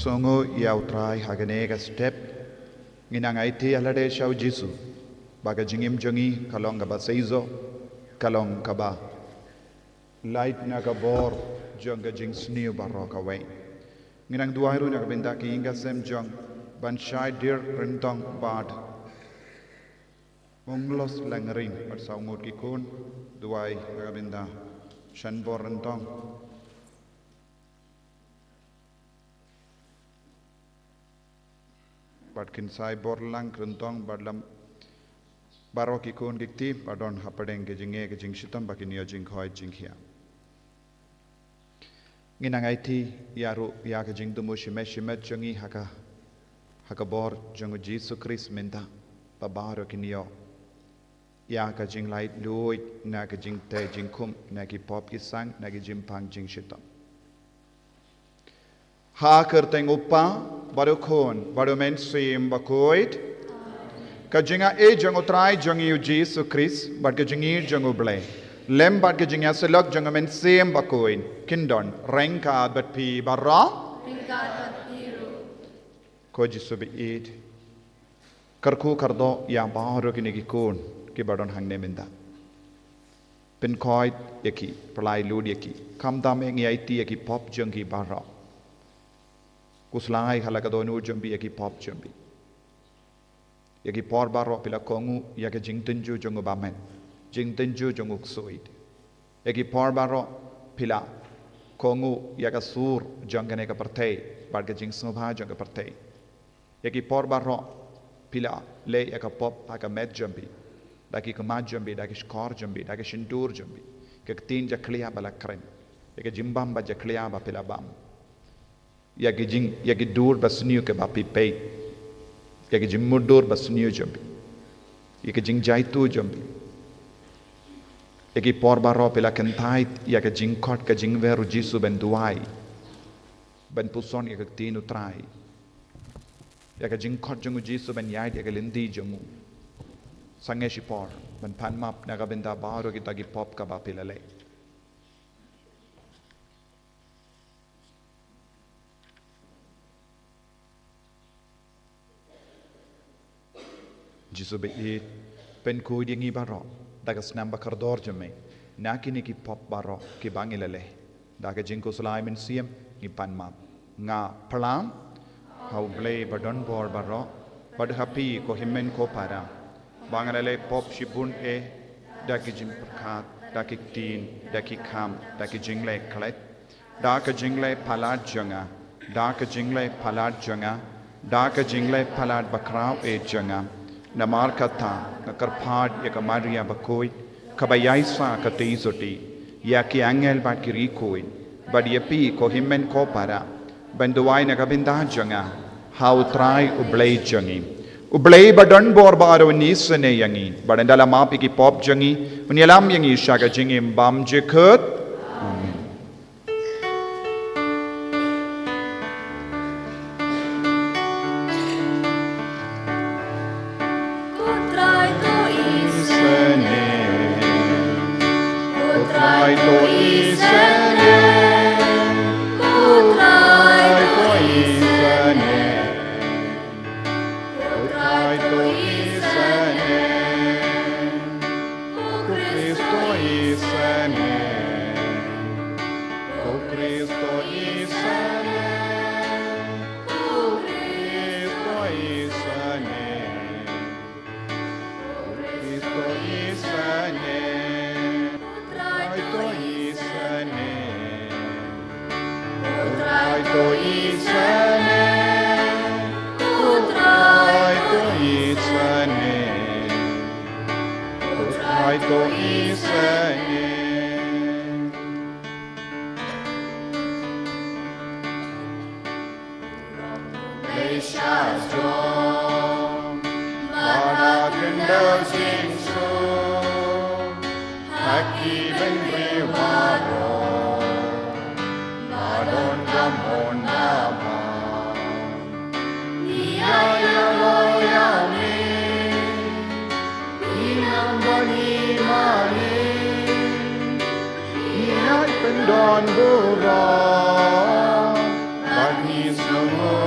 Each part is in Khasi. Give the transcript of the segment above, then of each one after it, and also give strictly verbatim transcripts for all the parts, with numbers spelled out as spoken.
Sngew ïa U Trai ha kane ka step. Ngi nang aiti ïa lade sha U Jisu ba ka jingim jong ngi ka long kaba seisoh, ka long kaba lait na ka bor jong ka jingsniew baroh kawei. Ngi nang duwai ruh na ka bynta ki ïing ki sem jong ban shai dier ryntong bad Monglos Langring bad saw ngut ki khun, duwai na ka bynta shan bor ryntong. Bad kin sai bor lang ryntong bad lam baroh ki khun ki kti ba don hapdeng ki jingeh ki jingshitom ba kin ïoh jingkhoi jingkhiah. Ngi nang aiti ïa ruh ïa ka jingdumu shimet shimet jong ngi ha ka, ha ka bor jong U Jisu Khrist mynta ba baroh kin ïoh ïa ka jinglaitluid na ka jingtei jingkhum na ki pop ki sang na ki jingpang jingshitom. Ha kyrteng U Kpa bad U Khun bad U Mynsiem Bakhuid. Ka jingaiei jong U Trai jong ngi U Jisu Khrist bad ka jingïeit jong U Blei, lem bad ka jingïasyllok jong U Mynsiem Bakhuid kin don ryngkat bad phi baroh. Ryngkat bad phi ruh. Ko Jisu baieit, kyrkhu kyrdoh ïa baroh kine ki khun kiba don hangne mynta. Pynkhuid ïa ki, pyllait lut ïa ki. Khamtam eh ngi aiti ïa ki pop jong ki baroh. Khuslai ha la ka dohnud jong phi ïa ki pop jong phi. Ïa ki por baroh phi la kohnguh ïa ka jingtynjuh jong u bamon, jingtynjuh jong u ksuid. Ïa ki por baroh phi la kohnguh ïa ka sur jong kane ka pyrthei bad ka jingsngewbha jong ka pyrthei. Ïa ki por baroh phi la leh ïa ka pop ha ka met jong phi, da ki khmat jong phi, da ki shkor jong phi, da ki shyntur jong phi. Ka ktien jakhlia ba la kren, ïa ka jingbam ba jakhlia ba phi la bam. Ïa ki jing, ïa ki dur ba sniew kiba phi peit, ïa ki jingmutdur ba sniew jong phi, ïa ki jingjaituh jong phi. Ïa ki por baroh phi la kyntait ïa ka jingkhot ka jingwer U Jisu ban duwai, ban puson ïa ka ktien U Trai, ïa ka jingkhot jong U Jisu ban ïaid ïa ka lynti jong u. Sangeh shipor ban pan map na ka bynta baroh kita ki pop kaba phi la leh. Jisu baieit, pynkhuid ïa ngi baroh da ka snam ba kordor jong me na kine ki pop baroh kiba ngi la leh. Da ka jingkhuslai mynsiem ngi pan map. Nga pyrshang ha U Blei ba don bor baroh, bad ha phi ko hynmen ko para, ba nga la leh pop shibun eh, da ki jingpyrkhat, da ki ktien, da ki kam, da ki jingleh khlem, da ka jingleh palat jong nga, da ka jingleh palat jong nga, da ka jingleh palat bakhraw eh jong nga. Namar kata nga kyrpad ïa ka Maria Bakhuid, kaba ïaisah ka tei sotti, ïa ki angel bad ki riewkhuid, bad ïa phi ko hynmen ko para, ban duwai na ka bynta jong nga ha U Trai U Blei jong ngi. U Blei ba don bor baroh un isynei ïa ngi, bad un da la map ïa ki pop jong ngi, un ïalam ïa ngi sha ka jingim bymjukut. Amen. Ko Trai to isynei. Ko Trai to isynei. Ko Trai to isynei. Ko Trai to isynei. Ko Khrist to isynei. Ko Khrist to isynei. Ko Khrist to isynei. Ko Khrist to isynei. Ko Trai to isynei. Ko Trai to isynei. Ko Trai to isynei. Ko Trai to isynei. Leit sha jong, bad ha khyndew jingsuk, ha ki bynriew baroh, ba don ka mon ka bam. Ngi ïa ïa ïa me, ngi nang ban ïa me, ngi ïa pyndon burom, bad ngi sngew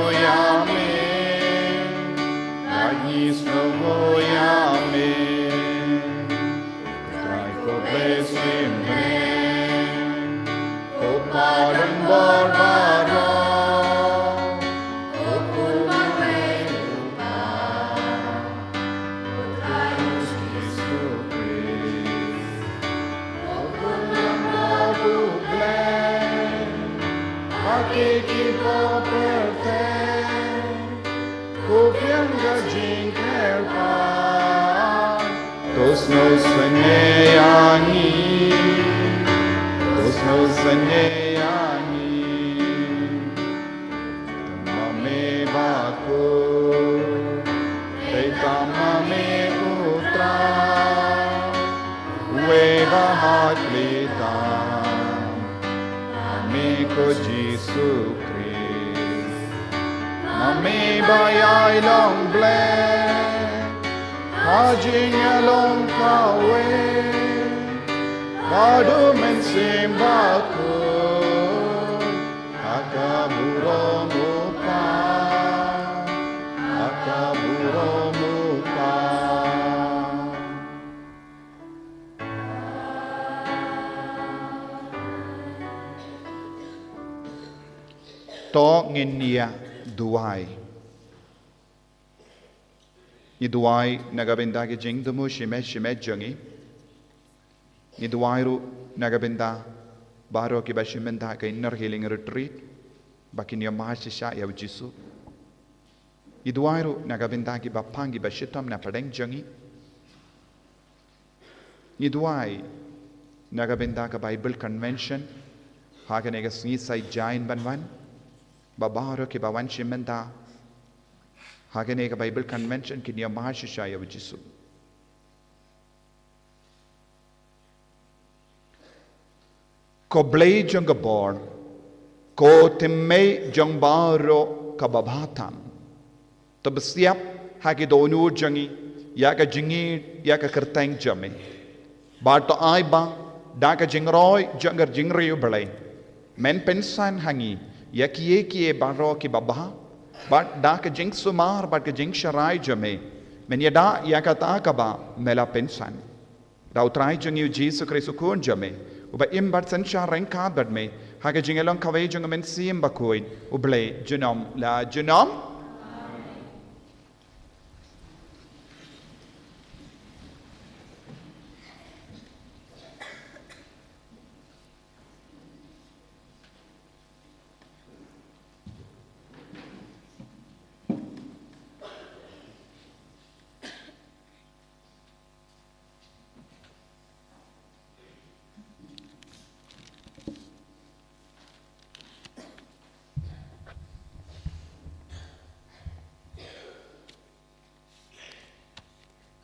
Bor baroh, u Khun bawei u Kpa, u Trai u Jisu Khrist, u Khun langbrot u Blei, ha ki ki bor pyrthei, u pdiang ka jingkyrpad. To sngewsynei ïa ngi, to sngewsynei ïa ngi. Te ma me bakhuid, te tang ma me u Trai, uwei ba hap ïa ki tam, ma me ko Jisu Khrist. Ma me ba ïai long Blei ha jingïalong kawei, ba u Mynsiem Bakhuid, ha ka burom u Kpa, ha ka burom u Kpa. To ngin ïa duwai. Ngi duwai na ka bynta ki jingthmu shimet shimet jong ngi. Ngi duwai ruh na ka bynta baroh kiba shim bynta ka Inner Healing Retreat, ba kin ïoh marsiah ïa u Jisu. Ngi duwai ruh na ka bynta kiba pang kiba shitom na pdeng jong ngi. Ngi duwai na ka bynta ka Bible Convention ha kane ka sngi Saitjaiñ ban wan, ba baroh kiba wan shim bynta ha kane ka Bible Convention kin ïoh marsiah ïa u Jisu. Ko Blei jong ka bor, ko tymmen jong baroh kaba bha tam, to bsiap ha ki dohnud jong ngi ïa ka jingïeit ïa ka kyrteng jong me, bad to ai ba da ka jingroi jong ka jingriewblei men pynsan ha ngi ïa kiei kiei baroh kiba bha, bad da ka jingsumar bad ka jingsharai jong me men ïada ïa kata kaba me la pynsan. Da u Trai jong ngi u Jisu Khrist u Khun jong me, uba im bad synshar ryngkat bad me ha ka jingïalong kawei jong u Mynsiem Bakhuid, u Blei junom la junom.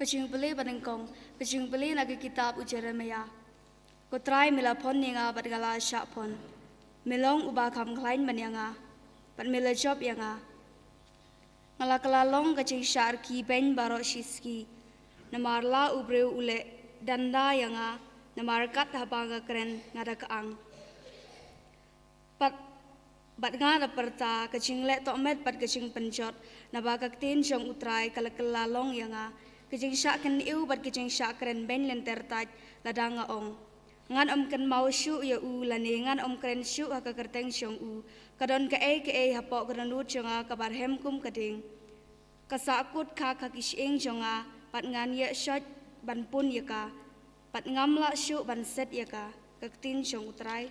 Ka jingpule ba nyngkong, ka jingpule na ka kitab u Jeremiah. Ko Trai, me la phon ïa nga bad nga la shah phon. Me long uba kham khlaiñ ban ïa nga, bad me la jop ïa nga. Nga la kylla long ka jingshah rkhie beiñ baroh shi sngi. Namar la u briew u leh danda ïa nga, namar kat haba nga kren nga da ka ang. Bad, bad nga da pyrta ka jingleh tohmet bad ka jingpynjot, naba ka ktien jong u Trai ka la kylla long ïa nga, ka jingshah kyniew bad ka jingshah kren beiñ lynter tait, lada nga ong, ngan ym kynmaw shuh ïa u, lane ngan ym kren shuh ha ka kyrteng jong u. Ka don kaei kaei hapoh ka dohnud jong nga kaba rhem kum ka dieng. Ka sahkut khak ha ki shyieng jong nga, bad ngan ïeh shoit ban pun ïa ka, bad ngam lah shuh ban set ïa ka. Ka ktien jong u Trai.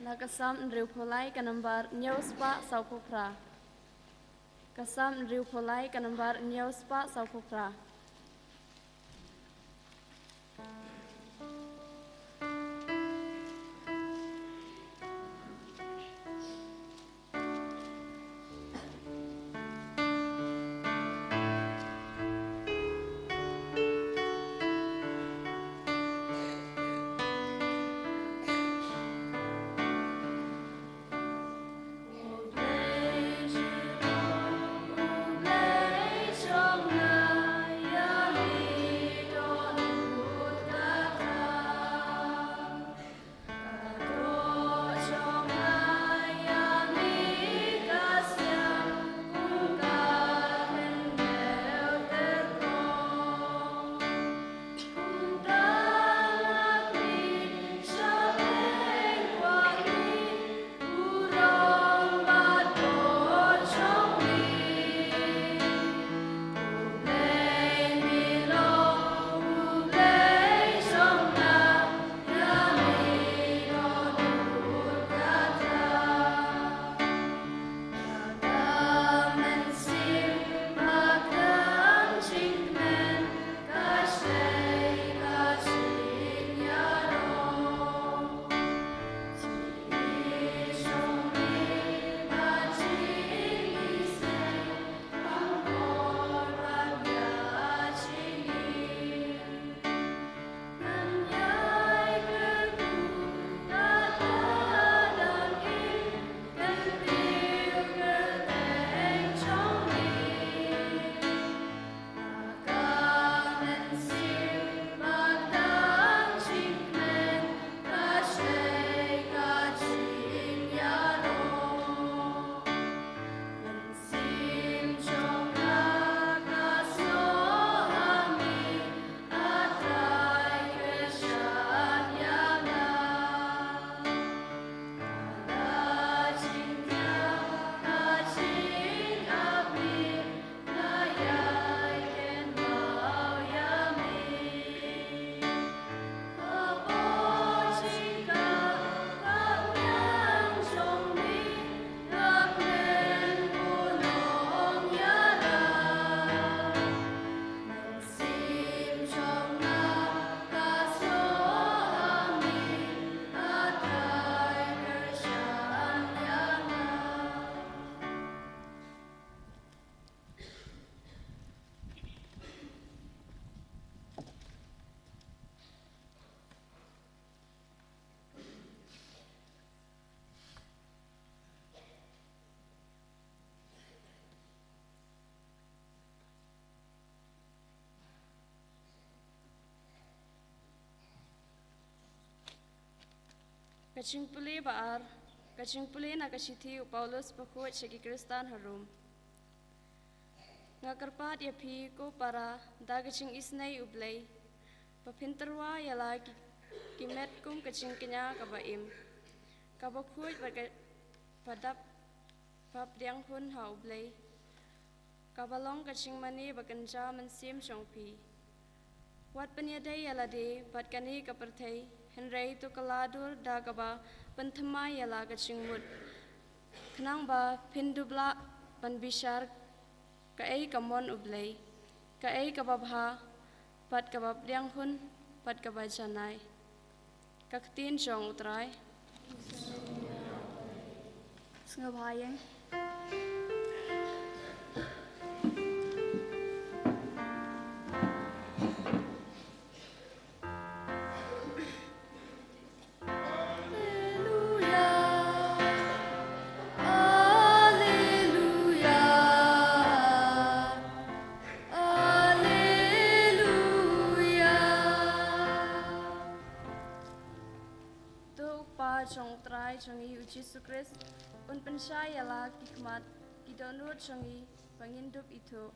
Na ka Salm hynriewphew lai ka nambar hynñiew spah sawphew phra. Ka Salm hynriewphew lai ka nambar hynñiew spah sawphew phra. Ka jingpule ba ar, ka jingpule na ka shithi u Paulus bakhuid sha ki Khristan ha Rom. Nga kyrpad ïa phi ko para da ka jingisynei U Blei, ba phin tyrwa ïa la ki, ki met kum ka jingkñia kaba im, kaba khuid bad kaba dap, ba pdiang hun ha U Blei, kaba long ka jingmane bakynja mynsiem jong phi. Wat pynïadei ïa lade bad kane ka pyrthei, hynrei to kylla dur da kaba pynthymmai ïa la ka jingmut, khnang ba phin dup lah ban bishar kaei ka mon U Blei, kaei kaba bha, bad kaba pdiang hun, bad kaba janai. Ka ktien jong U Trai. Sngewbha ïa. Alleluia, alleluia, alleluia. To U Kpa jong U Trai jong ngi U Jisu Khrist un pynshai ïa la ki khmat, ki dohnud jong ngi, ba ngin dup ithuh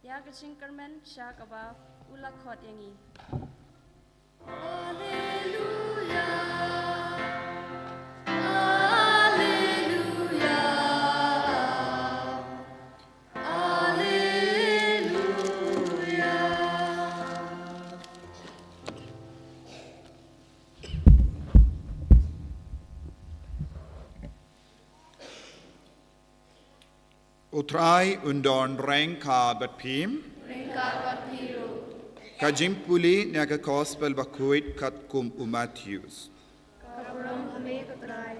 ïa ka jingkyrmen sha kaba u la khot ïa ngi. Alleluia, alleluia, alleluia. U Trai un don ryngkat bad phi. Ryngkat bad phi ruh. Ka jingpule na ka Gospel bakhuid katkum u Mathaios. Ka burom ha me ko Trai.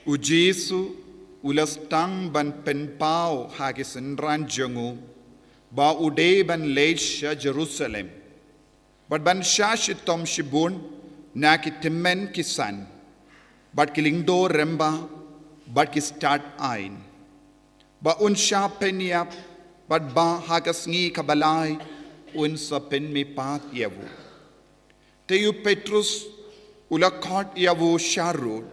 U Jisu u la sdang ban pynpaw ha ki synran jong u ba u dei ban leit sha Jerusalem, bad ban shah shitom shibun na ki tymmen ki san, bad ki lyngdoh rangbah, bad ki stad aiñ, ba un shah pynïap, bad ba ha ka sngi kaba lai un sa pynmihpat ïa u. Te u Petrus u la khot ïa u sharud,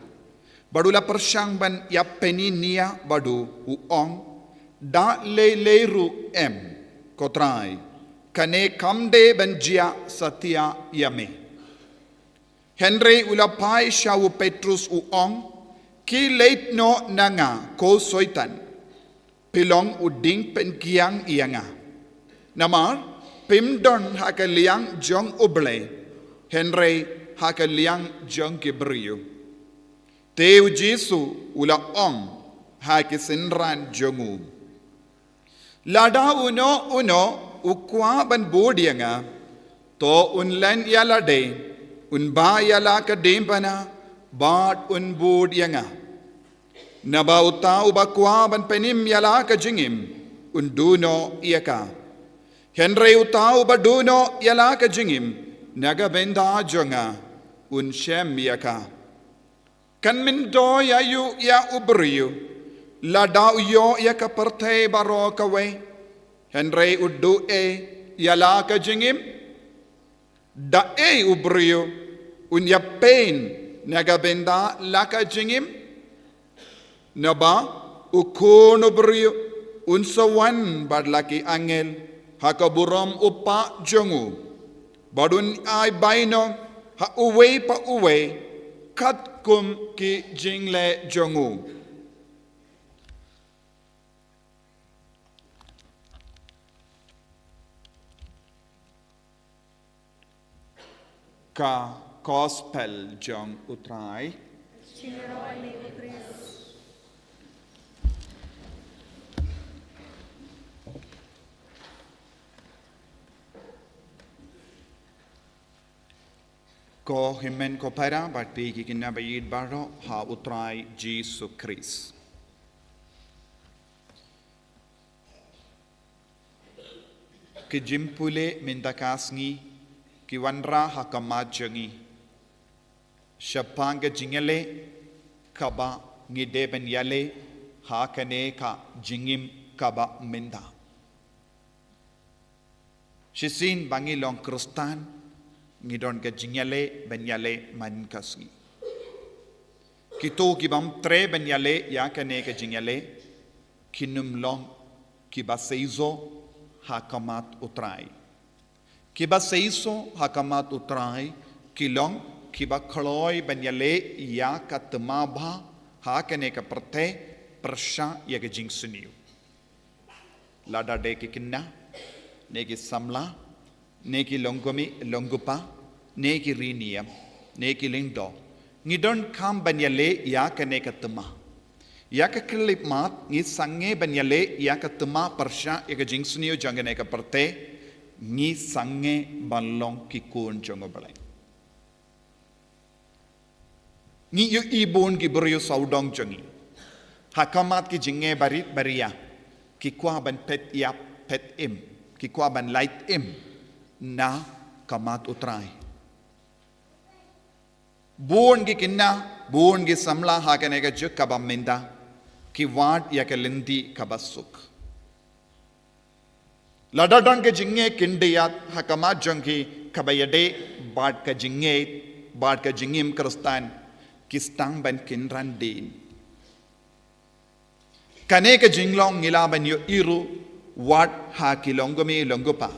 bad u la pyrshang ban ïap pyni nia bad u, u ong, da lei lei ruh em, ko Trai, kane kam dei ban jia satia ïa me. Hynrei u la phai sha u Petrus u ong, khie leit noh na nga ko Soitan. Phi long u dieng pynkiang ïa nga. Namar phim don ha ka liang jong U Blei, hynrei ha ka liang jong ki briew. Te u Jisu u la ong ha ki synran jong u, lada uno uno u kwah ban bud ïa nga, to un len ïa lade, un bah ïa la ka diengphna, bad un bud ïa nga. Naba uta uba kwah ban pynim ïa la ka jingim, un duh noh ïa ka. Hynrei uta uba duh noh ïa la ka jingim na ka bynta jong nga, un shem ïa ka. Kan myntoi aïu ïa u briew, lada u ïoh ïa ka pyrthei baroh kawei, hynrei u duh ei ïa la ka jingim? Da ei u briew un ïapeit na ka bynta la ka jingim? Naba u Khun u briew un sa wan bad la ki angel ha ka burom u Kpa jong u, bad un ai bainong ha uwei pa uwei katkum ki jingleh jong u. Ka Gospel jong u Trai. Ko hynmen ko para, bad phi ki khynnah ba ïeit baroh ha u Trai Jisu Khrist. Jingpule mynta ka sngi ki wanrah ha khmat jong ngi shaphang ka jingïaleh kaba ngi dei ban ïaleh ha kane ka jingim kaba mynta. Shisien ba ngi long Khristan, ngi don ka jingïaleh ban ïaleh man ka sngi. Kito ki bym treh ban ïaleh ïa kane ka jingïaleh, kin ym long kiba seisoh ha khmat U Trai. Kiba seisoh ha khmat U Trai ki long kiba kloi ban ïaleh ïa ka thma bha ha kane ka pyrthei pyrshah ïa ka jingsniew. Lada dei ki khynnah, ne ki samla, ne ki longkmie longkpa, ne ki riewniam, ne ki lyngdoh, ngi donkam ban ïaleh ïa kane ka thma. Ïa ka khyllipmat ngi sangeh ban ïaleh ïa ka thma pyrshah ïa ka jingsniew jong kane ka pyrthei, ngi sangeh ban long ki khun jong U Blei. Ngi ïohi bun ki briew sawdong jong ngi ha khmat ki jingeh barit baria, ki kwah ban phet ïap phet im, ki kwah ban lait im na khmat U Trai. Bun ki khynnah, bun ki samla ha kane ka juk kaba mynta ki wad ïa ka lynti kaba suk. Lada don ka jingeh khyndiat ha khmat jong ki kaba ïadei bad ka jingngeit bad ka jingim Khristan, ki sdang ban kynran dien. Kane ka jinglong ngi lah ban ïohi ruh wat ha ki longkmie longkpa.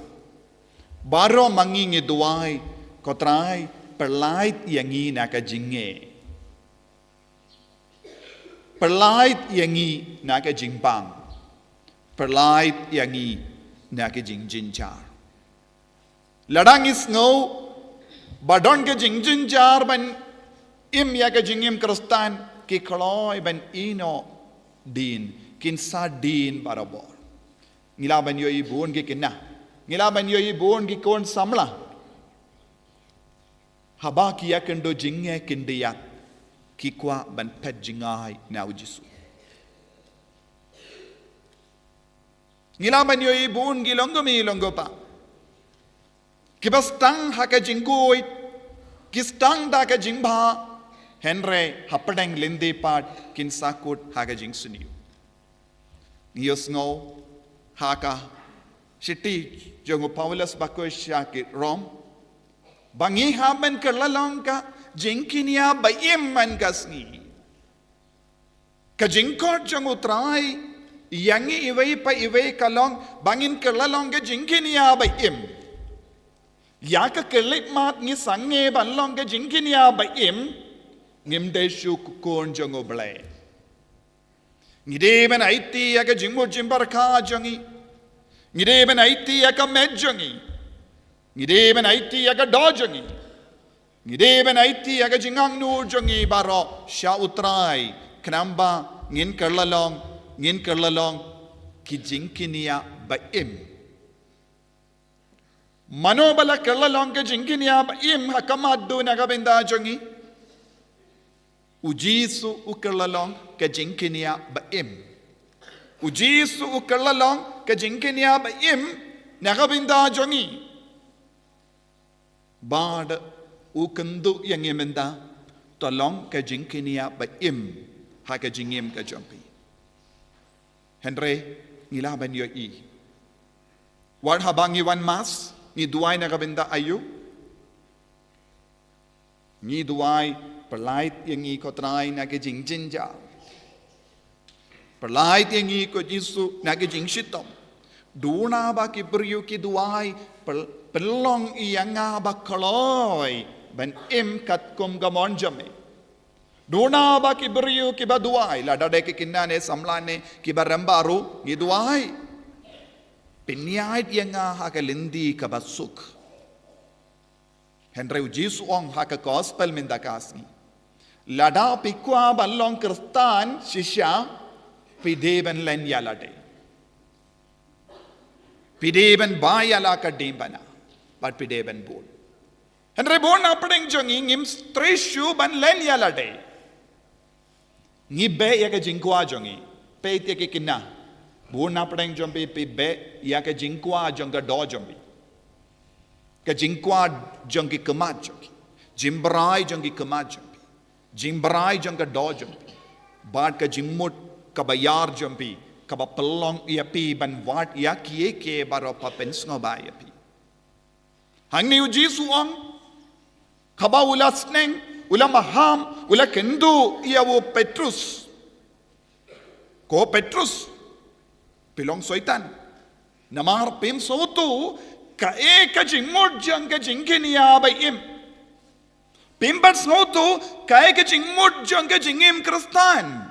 Baroh ma ngi ngi duwai, Ko Trai, pyllait ïa ngi na ka jingngeit. Pyllait ïa ngi na ka jingbam. Pyllait ïa ngi na ka jingjynjar. Lada ngi sngew ba don ka jingjynjar ban im ïa ka jingim Khristan, ki kloi ban ïehnoh dien, kin sa dien barabor. Ngi lah ban ïohi bun ki khynnah, ngi lah ban ïohi bun ki khun samla, haba ki ïakynduh jingeh khyndiat, ki kwah ban phet jngai na U Jisu. Ngi lah ban ïohi bun ki longkmie longkpa kiba sdang ha ka jingkhuid, ki sdang da ka jingbha, hynrei hapdeng lynti pat kin sa kut ha ka jingsniew. Ngi ïohsngew ha ka shithi jong u Paulus bakhuid sha ki Rom ba ngi hap ban kylla long ka jingkñia ba im man ka sngi. Ka jingkhot jong U Trai ïa ngi iwei pa iwei ka long ba ngin kylla long ka jingkñia ba im. Ïa ka khyllipmat ngi sangeh ban long ka jingkñia ba im, ngim dei shuh ki khun jong U Blei. Ngi dei ban aiti ïa ka jingmut jingpyrkhat jong ngi. Ngi dei ban aiti ïa ka met jong ngi. Ngi dei ban aiti ïa ka doh jong ngi. Ngi dei ban aiti ïa ka jingangnud jong ngi baroh sha U Trai, khnang ba ngin kylla long, ngin kylla long ki jingkñia ba im. Mano ba la kylla long ka jingkñia ba im ha khmat u na ka bynta jong ngi? U Jisu u kylla long ka jingkñia ba im. U Jisu u kylla long ka jingkñia ba im na ka bynta jong ngi. Bad u kynduh ïa ngi mynta, to long ka jingkñia ba im ha ka jingim ka jong phi. Hynrei ngi lah ban ïohi, wat haba ngi wan Mass, ngi duwai na ka bynta aïu? Ngi duwai, pyllait ïa ngi Ko Trai na ka jingjynjar. Pyllait ïa ngi Ko Jisu na ka jingshitom. Duna ba ki briew ki duwai, pyl-, pynlong ïa nga ba kloi ban im katkum ka mon jong me. Duna ba ki briew kiba duwai, lada dei ki khynnah ne samla ne kiba rem baroh, ngi duwai, pynïaid ïa nga ha ka lynti kaba suk. Hynrei u Jisu u ong ha ka gospel mynta ka sngi, lada phi kwah ban long Khristan shisha, phi dei ban len ïa lade. Phi dei ban bai ïa la ka diengphna bad phi dei ban bud. Hynrei bun hapdeng jong ngi ngim treh shuh ban len ïa lade. Ngi beh ïa ka jingkwah jong ngi. Peit ïa ki khynnah. Bun na pdeng jong phi, phi beh ïa ka jingkwah jong ka doh jong phi. Ka jingkwah jong ki khmat jong phi. Jingbrai jong ki khmat jong phi. Jingbrai jong ka doh jong phi. Bad ka jingmut kaba ïar jong phi, kaba pynlong ïa phi ban wad ïa kiei kiei baroh ba phin sngewbha ïa phi. Hangne u Jisu u ong, haba u la sneng, u la maham, u la kynduh ïa u Petrus. Ko Petrus, phi long Soitan. Namar phim sngewthuh kaei ka jingmut jong ka jingkñia ba im. Phim pat sngewthuh kaei ka jingmut jong ka jingim Khristan.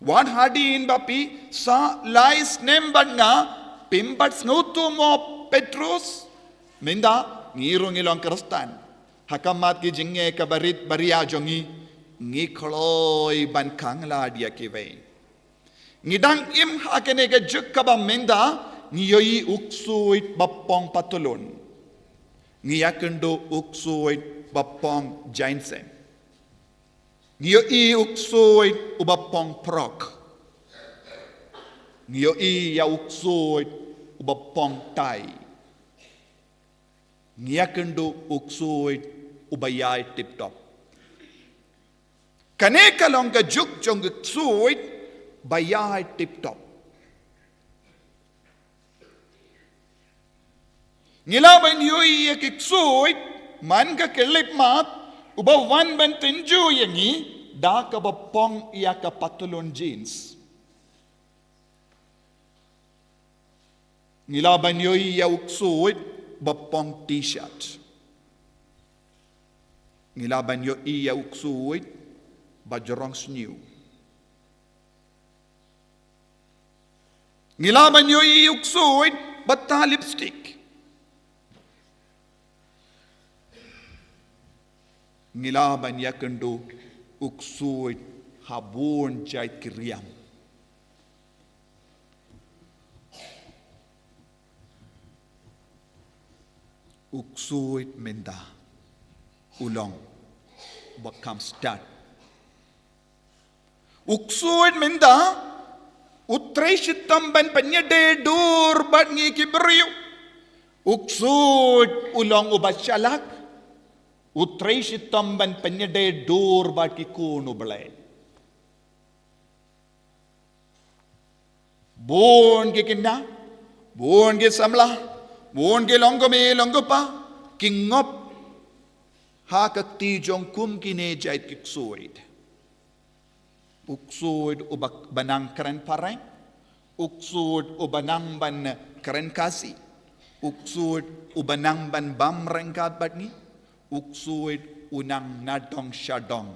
Wat hadien ba phi sah lai snem bad nga, phim pat sngewthuh mo Petrus? Mynta ngi ruh ngi long Khristan. Ha khmat ki jingeh kaba rit ba ria jong ngi, ngi kloi ban khang lad ïa kiwei. Ngi dang im ha kane ka juk kaba mynta, ngi ïohi u ksuid ba pong patlun. Ngi ïakynduh u ksuid ba pong jaiñsem. Ngi ïohi u ksuid uba pong prok. Ngi ïohi ïa u ksuid uba pong tai. Ngi ïakynduh u ksuid uba ïai tip top. Kane ka long ka juk jong u ksuid ba ïai tip top. Ngi lah ban ïohi ïa ki ksuid man ka khyllipmat, uba wan ban tynjuh ïa ngi da kaba pong ïa ka patlun jeans. Ngi lah ban ïohi ïa u ksuid ba pong t-shirt. Ngi lah ban ïohi ïa u ksuid ba jrong sniew. Ngi lah ban ïohi ïa u ksuid ba tah lipstick. Ngi lah ban ïakynduh u ksuid ha bun jait ki riam. U ksuid mynta u long ba kham stad. U ksuid mynta u trei shitom ban pynïadei dur bad ngi ki briew. U ksuid u long uba shalak. U trei shitom ban pynïadei dur bad ki khun u Blei. Bun ki khynnah, bun ki samla, bun ki longkmie longkpa ki ngop ha ka kti jong kum kine jait ki ksuid. U ksuid uba nang kren phareng, u ksuid uba nang ban kren Khasi, u ksuid uba nang ban bam ryngkat bad ngi, u ksuid u nang na dong sha dong.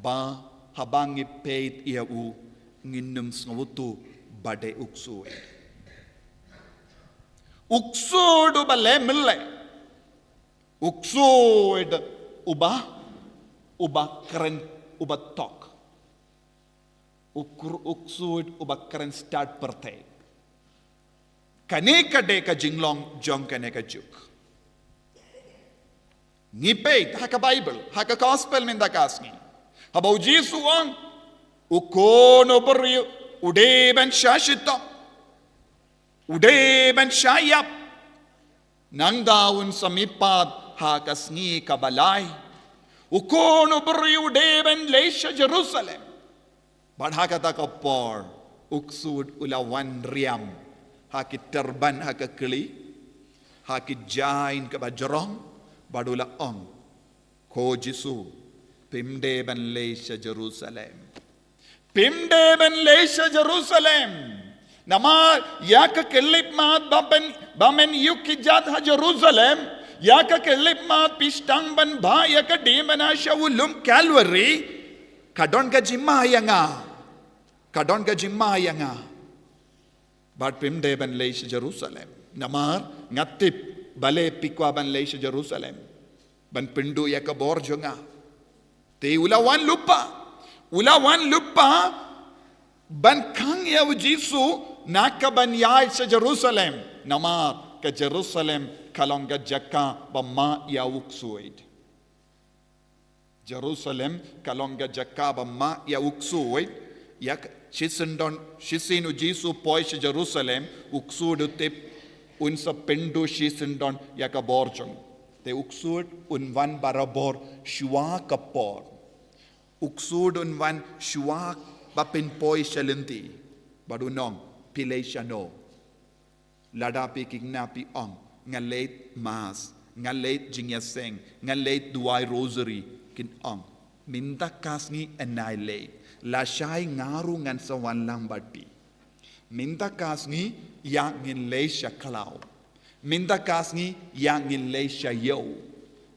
Ba haba ngi peit ïa u, ngin ym sngewthuh ba dei u ksuid. U ksuid uba leh mynleh. U ksuid uba, uba kren, uba tok. U kru-, u ksuid uba kren stad pyrthei. Kane ka dei ka jinglong jong kane ka juk. Ngi peit ha ka Baibl, ha ka Gospel mynta ka sngi, haba u Jisu u ong, u Khun u briew u dei ban shah shitom, u dei ban shah ïap. Nangta un sa mihpat ha ka sngi kaba lai. U Khun u briew u dei ban leit sha Jerusalem. Bad ha kata ka por u ksuid u la wan riam ha ki tyrban ha ka kli, ha ki jaiñ kaba jrong, bad u la ong, Ko Jisu, phim dei ban leit sha Jerusalem. Phim dei ban leit sha Jerusalem. Namar ïa ka khyllipmat ba phin, ba men ïuh kjat ha Jerusalem, ïa ka khyllipmat phi sdang ban bha ïa ka dei ban sha u lum Kalbari, ka don ka jingma ïa nga. Ka don ka jingma ïa nga. Bad phim dei ban leit sha Jerusalem. Namar nga tip balei phi kwah ban leit sha Jerusalem ban pynduh ïa ka bor jong nga. Te u la wan lypa. U la wan lypa ban khang ïa u Jisu na ka ban ïaid sha Jerusalem. Namar ka Jerusalem ka long ka jaka ba mah ïa u ksuid. Jerusalem ka long ka jaka ba mah ïa u ksuid, ïa ka, Shisien don, shisien u Jisu poi sha Jerusalem, u ksuid u tip un sa pynduh shisien don ïa ka bor jong. Te u ksuid un wan barabor shuwa ka por. U ksuid un wan shuwa ba pynpoi sha lynti. Bad un ong, phi leit shano? Lada phi khynnah phi ong, nga leit mass, nga leit jingïaseng, nga leit duwai rosary, kin ong, mynta ka sngi yn nai leit, lashai nga ruh ngan sa wan lang bad phi. Mynta ka sngi ïa ngin leit sha khlaw. Mynta ka sngi ïa ngin leit sha ïew.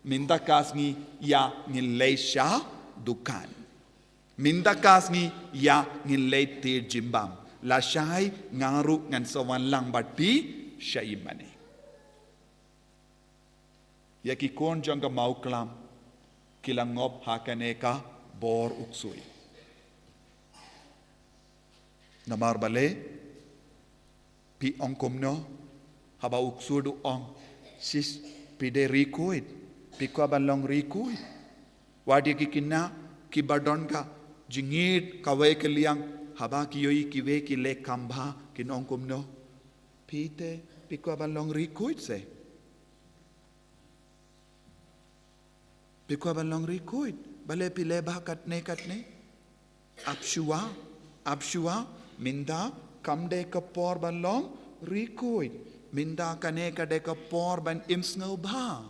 Mynta ka sngi ïa ngin leit sha dukan. Mynta ka sngi ïa ngin leit tied jingbam. Lashai nga ruh ngan sa wan lang bad phi sha ïingmane. Ïa ki khun jong ka Mawklam ki la ngop ha kane ka bor u ksuid. Namar balei? Phi ong kumno? Haba u ksuid u ong, sis, phi dei riewkhuid, phi kwah ban long riewkhuid. Wat ïa ki khynnah kiba don ka jingïeit kawei ka liang, haba ki ïohi kiwei ki leh kam bha, kin ong kumno? Phi te, phi kwah ban long riewkhuid se? Phi kwah ban long riewkhuid, balei phi leh bha katne katne? Ap shuwa, ap shuwa, mynta kam dei ka por ban long riewkhuid. Mynta kane ka dei ka por ban im sngewbha.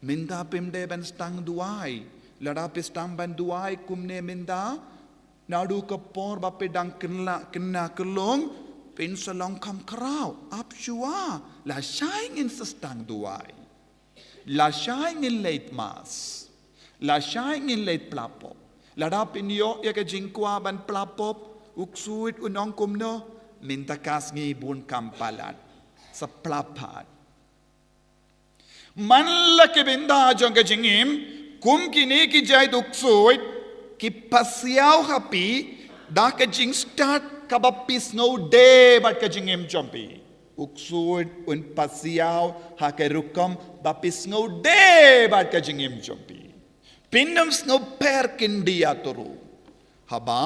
Mynta phim dei ban sdang duwai. Lada phi sdang ban duwai kumne mynta, naduh ka por ba phi dang khynnah, khynnah khyllung, phin sa long kham khraw. Ap shuwa, lashai ngin sa sdang duwai. Lashai ngin leit mass. Lashai ngin leit pla pop. Lada phin ïoh ïa ka jingkwah ban pla pop, u ksuid un ong kumno? Mynta ka sngi bun kam palat. Sa pla pat. Man la ki bynta jong ka jingim, kum kine ki jait u ksuid, ki pasiaw ha phi da ka jingstad kaba phi sngewdei bad ka jingim jong phi. U ksuid un pasiaw ha ka rukom ba phi sngewdei bad ka jingim jong phi. Phin ym sngew pher khyndiat ruh. Haba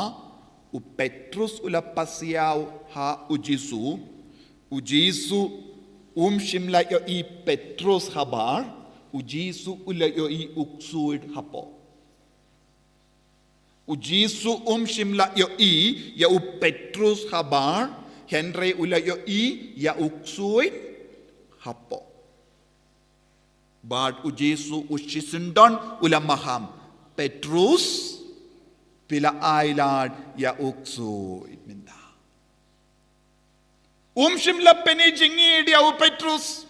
u Petrus u la pasiaw ha u Jisu, u Jisu um shym la ïohi Petrus habar, u Jisu u la ïohi u ksuid hapoh. U Jisu um shym la ïohi ïa u Petrus habar, hynrei u la ïohi ïa u ksuid hapoh. Bad u Jisu u shisyndon u la maham, Petrus, phi la ailad ïa u ksuid mynta. Um shym la pyni jingïeit ïa u Petrus.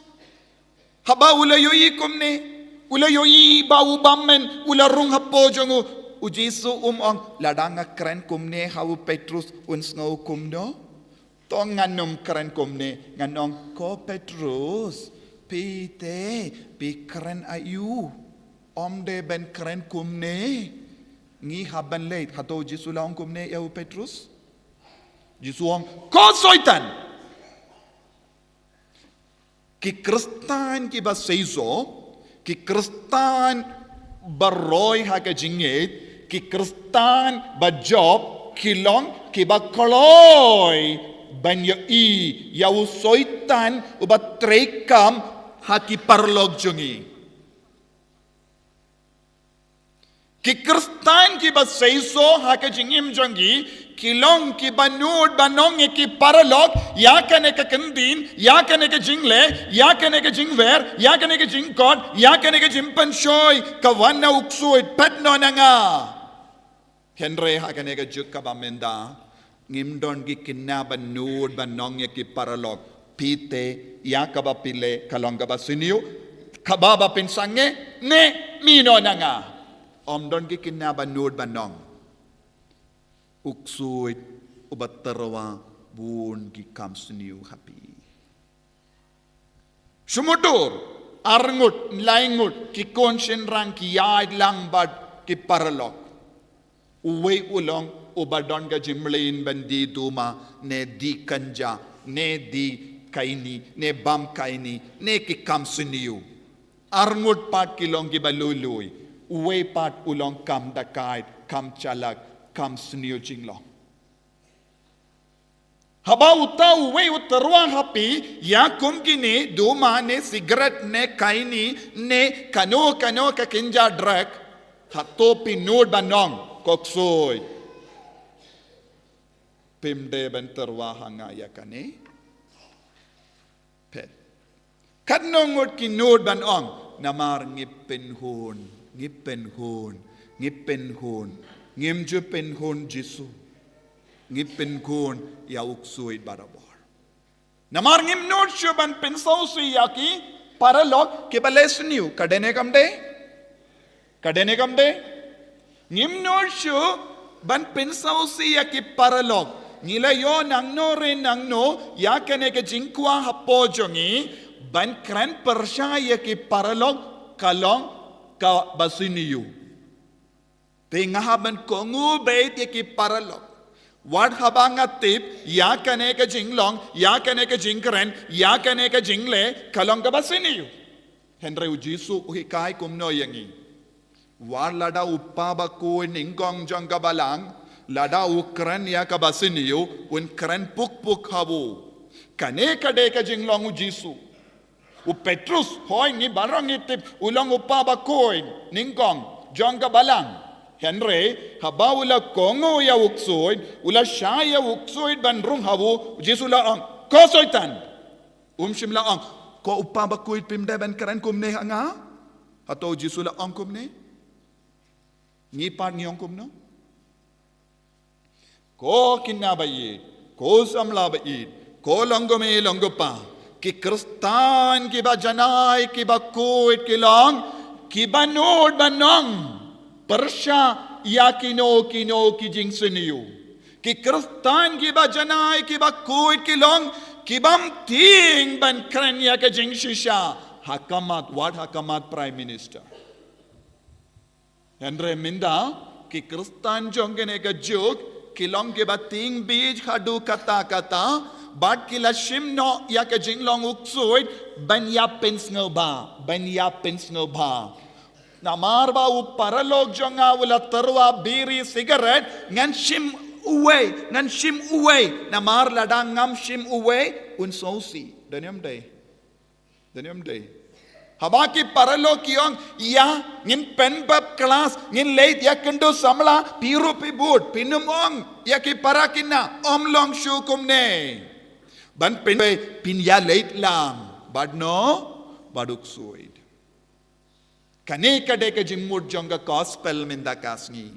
Haba u la ïohi kumne, u la ïohi ba u bymmen u la rung hapoh jong u, u Jisu um ong, lada nga kren kumne ha u Petrus un sngew kumno? To ngan ym kren kumne, ngan ong, ko Petrus, phi te, phi kren aïu? Ym dei ban kren kumne. Ngi hap ban leit. Hato u Jisu u la ong kumne ïa u Petrus? U Jisu u ong, ko Soitan. Ki Khristan kiba seisoh, ki Khristan ba roi ha ka jingngeit, ki Khristan ba jop, ki long kiba kloi ban ïohi ïa u Soitan uba treikam ha ki paralok jong ngi. Ki Khristan kiba seisoh ha ka jingim jong ki, ki long kiba nud ban ong ïa ki paralok, ïa kane ka kyntien, ïa kane ka jingleh, ïa kane ka jingwer, ïa kane ka jingkot, ïa kane ka jingpynshoi, ka wan na u ksuid, peit noh na nga. Hynrei ha kane ka juk kaba mynta, ngim don ki khynnah ba nud ban ong ïa ki paralok, phi te, ïa kaba phi leh ka long kaba sniew, kaba ba pynsangeh, ne mih noh na nga. Ym don ki khynnah ba nud ban ong. U ksuid uba tyrwa bun ki kam sniew ha phi. Shu mutdur, arngut, laingut, ki khun shynrang ki ïaid lang bad ki paralok. Uwei u long uba don ka jingmlien ban die duma, ne die kynja, ne die kaini, ne bam kaini, ne ki kam sniew. Arngut pat ki long kiba lui lui. Uwei pat u long kam dakaid, kam chalak, kam sniew jinglong. Haba uta uwei u tyrwa ha phi, ïa kum kine, duma ne, cigarette ne, khaini ne, kano kano ka kynja drug, hato phi nud ban ong, ko ksuid, phim dei ban tyrwa ha nga ïa kane? Peit. Katno ngut ki nud ban ong, namar ngi pynhun, ngi pynhun, ngi pynhun, ngim ju pynhun Jisu. Ngi pynhun ïa u ksuid barabor. Namar ngim nud shuh ban pynsngewsih ïa ki paralok kiba leh sniew. Ka dei ne kam dei? Ka dei ne kam dei? Ngim nud shuh ban pynsngewsih ïa ki paralok. Ngi la ïoh nangno re nangno ïa kane ka jingkwah hapoh jong ngi ban kren pyrshah ïa ki paralok ka long kaba sniew. Te nga hap ban kohnguh beit ïa ki paralok. Wat haba nga tip ïa kane ka jinglong, ïa kane ka jingkren, ïa kane ka jingleh ka long kaba sniew. Hynrei u Jisu u hikai kumno ïa ngi? Wat lada u kpa bakhuid nyngkong jong ka balang, lada u kren ïa kaba sniew, un kren puk puk ha u. Kane ka dei ka jinglong u Jisu. U Petrus, hooid, ngi baroh ngi tip u long u kpa bakhuid nyngkong jong ka balang. Hynrei haba u la kohnguh ïa u ksuid, u la shah ïa u ksuid ban rung ha u, u Jisu la ong, ko Soitan. Um shym la ong, ko u kpa bakhuid, phim dei ban kren kumne ha nga? Hato u Jisu la ong kumne? Ngi pat ngi ong kumno? Ko khynnah ba ïeit, ko samla ba ïeit, ko longkmie longkpa, ki Khristan kiba janai, kiba khuid ki long kiba nud ban ong pyrshah ïa kino kino ki jingsniew. Ki Khristan kiba janai, kiba khuid ki long kibym tieng ban kren ïa ka jingshisha ha khmat, wat ha khmat Prime Minister. Hynrei mynta ki Khristan jong kane ka juk ki long kiba tieng beit haduh katta katta, bad ki la shim noh ïa ka jinglong u ksuid ban ïa pynsngewbha, ban ïa pynsngewbha. Namar ba u paralok jong nga u la tyrwa biri sigaret, ngan shim uwei, ngan shim uwei. Namar lada ngam shim uwei, un sngewsih. Dei ne ym dei? Dei ne ym dei? Haba ki paralok ki ong, ïa, ngin pynbud klas, ngin leit ïakynduh samla, phi ruh phi bud, phin ym ong ïa ki para khynnah, ym long shuh kumne. Ban pynbud, phin ïa leit lang bad no, bad u ksuid. Kane ka dei ka jingmut jong ka gospel mynta ka sngi.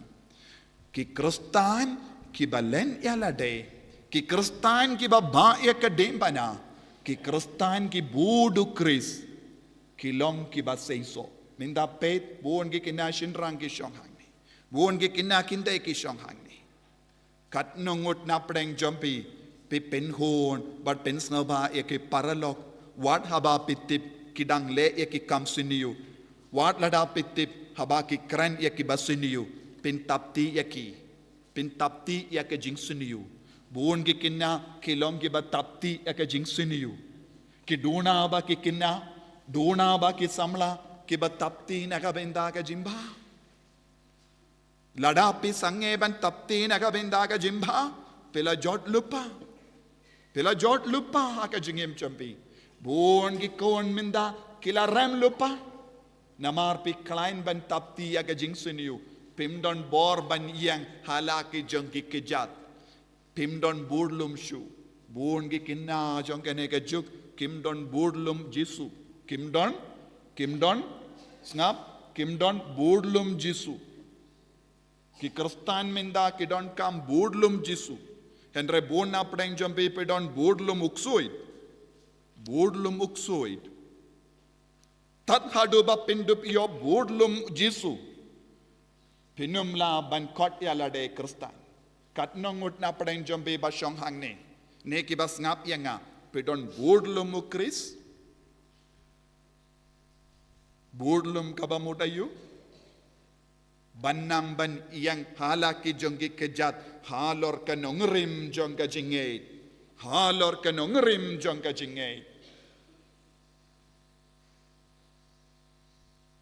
Ki Khristan kiba len ïa lade, ki Khristan kiba bah ïa ka diengphna, ki Khristan ki bud u Khrist, ki long kiba seisoh. Mynta peit, bun ki khynnah shynrang ki shong hangne. Bun ki khynnah kynthei ki shong hangne. Katno ngut na pdeng jong phi, phi pynhun bad pynsngewbha ïa ki paralok, wat haba phi tip ki dang leh ïa ki kam sniew, wat lada phi tip haba ki kren ïa kiba sniew, phin tap ti ïa ki, phin tap ti ïa ka jingsniew. Bun ki khynnah ki long kiba tap ti ïa ka jingsniew. Ki duna ba ki khynnah, duna ba ki samla kiba tap ti na ka bynta ka jingbha. Lada phi sangeh ban tap ti na ka bynta ka jingbha, phi la jot lypa. Phi la jot lypa ha ka jingim jong phi. Bun ki khun mynta ki la rem lypa. Namar phi khlaiñ ban tap ti ïa ka jingsniew, phim don bor ban ïeng ha la ki jong ki kjat. Phim don budlum shuh. Bun ki khynnah jong kane ka juk kim don budlum Jisu. Kim don, kim don, sngap, kim don budlum Jisu. Ki Khristan mynta ki donkam budlum Jisu. Hynrei bun na pdeng jong phi phi don budlum u ksuid. Budlum u ksuid. Tad haduh ba phin dup ïoh budlum Jisu, phin ym lah ban khot ïa lade Khristan. Katno ngut na pdeng jong phi ba shong hangne, ne kiba sngap ïa nga, phi don budlum u Khrist? Budlum kaba mut aïu? Ban nang ban ïeng ha la ki jong ki kjat, halor ka nongrim jong ka jingngeit. Halor ka nongrim jong ka jingngeit.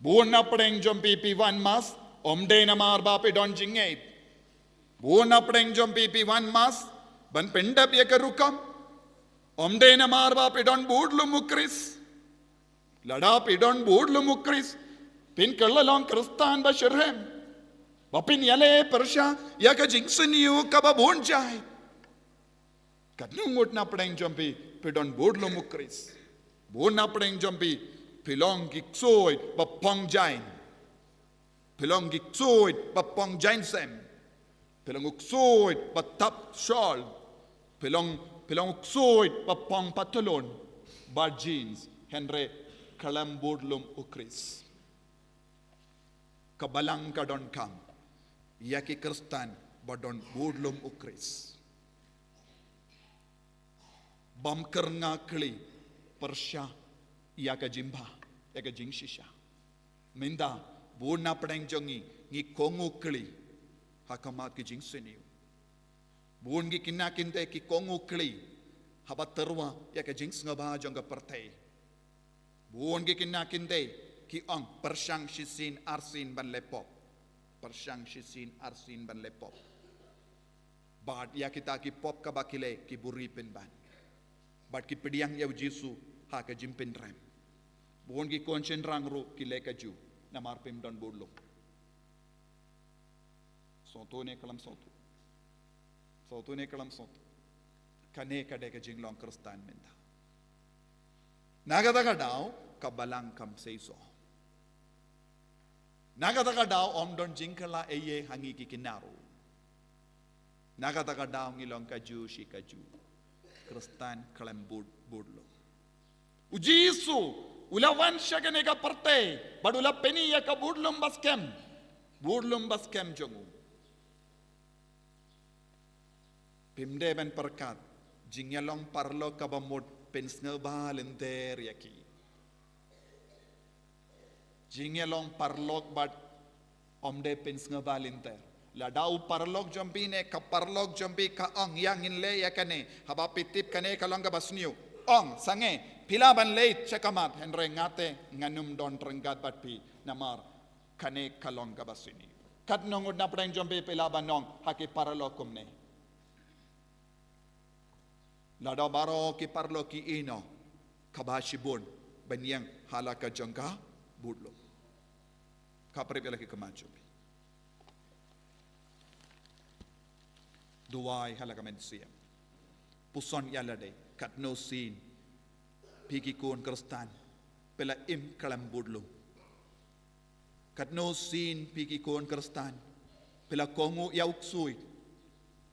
Bun na pdeng jong phi phi wan mass, ym dei namar ba phi don jingngeit. Bun na pdeng jong phi phi wan mass ban pyndep ïa ka rukom. Ym dei namar ba phi don bud lum u Khrist. Lada phi don bud lum u Khrist, phin kylla long Khristan ba shitrhem, ba phin ïaleh pyrshah ïa ka jingsniew kaba bun jait. Katno ngut na pdeng jong phi phi don bud lum u Khrist. Bun na pdeng jong phi phi long ki ksuid ba pong jaiñ. Phi long ki ksuid ba pong jaiñ sem. Phi long u ksuid ba tap shawl. Phi long, phi long u ksuid ba pong patulun bad jeans. Hynrei khlem bud lum u Khrist. Ka Balang ka donkam ïa ki Khristan ba don bud lum u Khrist. Bym kyrngah kli pyrshah ïa ka jingbha, ïa ka jingshisha. Mynta bun na pdeng jong ngi ngi kohnguh kli ha khmat ki jingsniew. Bun ki khynnah kynthei ki kohnguh kli haba tyrwa ïa ka jingsngewbha jong ka pyrthei. Bun ki khynnah kynthei ki ong pyrshang shisien arsien ban leh pop. Pyrshang shisien arsien ban leh pop. Bad ïa kita ki pop kaba ki leh ki buhrieh pynban. Bad ki pdiang ïa u Jisu ha ka jingpynrem. Bun ki khun shynrang ruh ki leh kajuh namar phim don bud lum. Sngewthuh ne khlem sngewthuh? Sngewthuh ne khlem sngewthuh? Kane ka dei ka jinglong Khristan mynta. Na kata ka daw ka Balang kam seisoh. Na kata ka daw ym don jingkylla ei ei ha ngi ki khynnah ruh. Na kata ka daw ngi long kajuh shi kajuh. Khristan khlem bud, bud lum. U Jisu u la wan sha kane ka pyrthei bad u la pyni ïa ka bud lum ba skhem. Bud lum ba skhem jong u. Phim dei ban pyrkhat, jingïalong paralok kaba mut pynsngewbha lynter ïa ki. Jingïalong paralok bad ym dei pynsngewbha lynter. Lada u paralok jong phi ne ka paralok jong phi ka ong ïa ngin leh ïa kane, haba phi tip kane ka long kaba sniew, ong sangeh, phi lah ban leit sha khmat, hynrei nga te ngan ym don ryngkat bad phi namar kane ka long kaba sniew. Katno ngut na pdeng jong phi phi lah ban ong ha ki paralok kumne? Lada baroh ki paralok ki ïehnoh, kaba shibun ban ïeng ha la ka jong ka bud lum. Khaprip ïa la ki khmat jong phi. Duwai ha la ka mynsiem. Puson ïa lade, katno sien phi ki khun Khristan phi la im khlem bud lum. Katno sien phi ki khun Khristan phi la kohnguh ïa u ksuid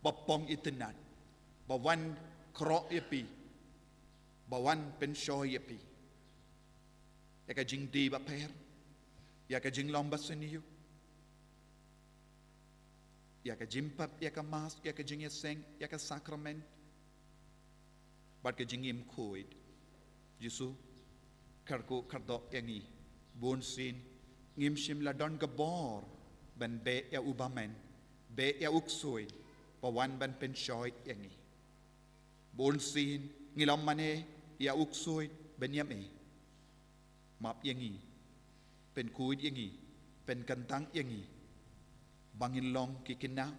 ba pong itynnad, ba wan khroh ïa phi, ba wan pynshoi ïa phi. Ïa ka jingdie bapher, ïa ka jinglong basniew, ïa ka jingpep, ïa ka mass, ïa ka jingïaseng, ïa ka sakrament. Bad ka jingim khuid. Jisu, kyrkhu kyrdoh ïa ngi. Bun sien ngim shym la don ka bor ban beh ïa u bymman, beh ïa u ksuid ba wan ban pynshoi ïa ngi. Bun sien ngi la mane ïa u ksuid ban ïam eh. Map ïa ngi, pynkhuid ïa ngi, pynkyntang ïa ngi. Ba ngin long ki khynnah,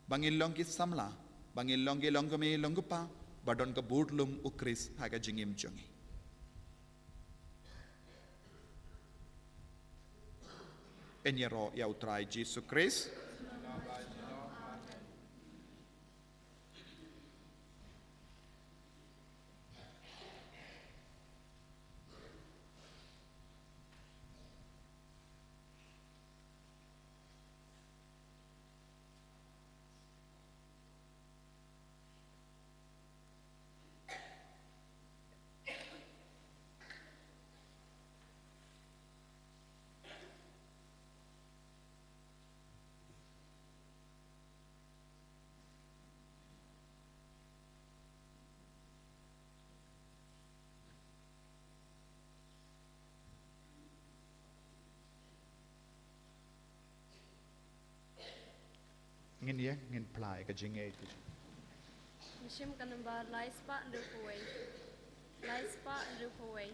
ba ngin long ki samla, ba ngin long ki longkmie longkpa ba don ka bud lum u Khrist ha ka jingim jong ngi. Yn ïaroh ïa u Trai Jisu Khrist. Ngin ïa, ngin plie ka jingngeit. Mynsiem ka nombar lai spah hynriew phew wei. Lai spah hynriew phew wei.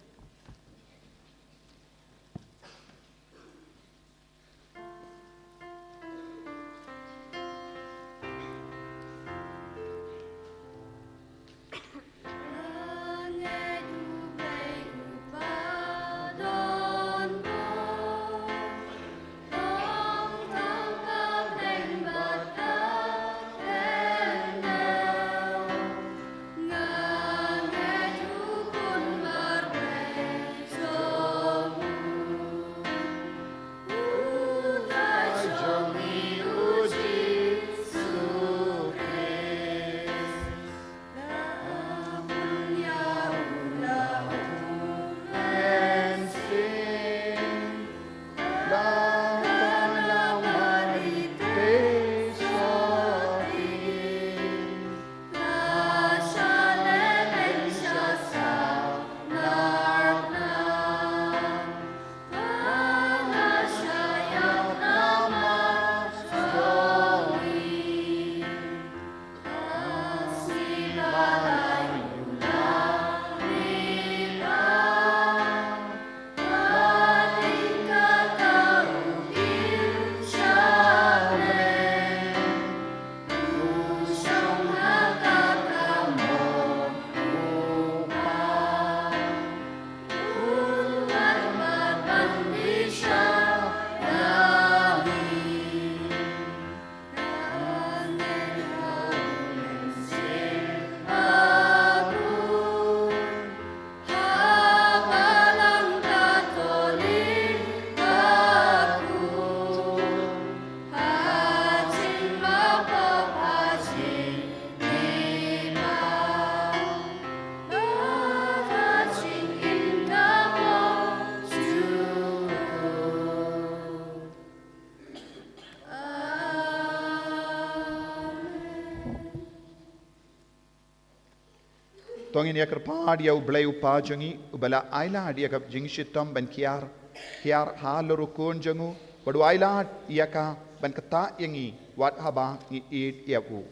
Ngin ïa kyrpad ïa U Blei U Kpa jong ngi, uba la ailad ïa ka jingshitom ban kiar, kiar halor U Khun jong u, bad u ailad ïa ka ban ktah ïa ngi wat haba ngi ïeit ïa u.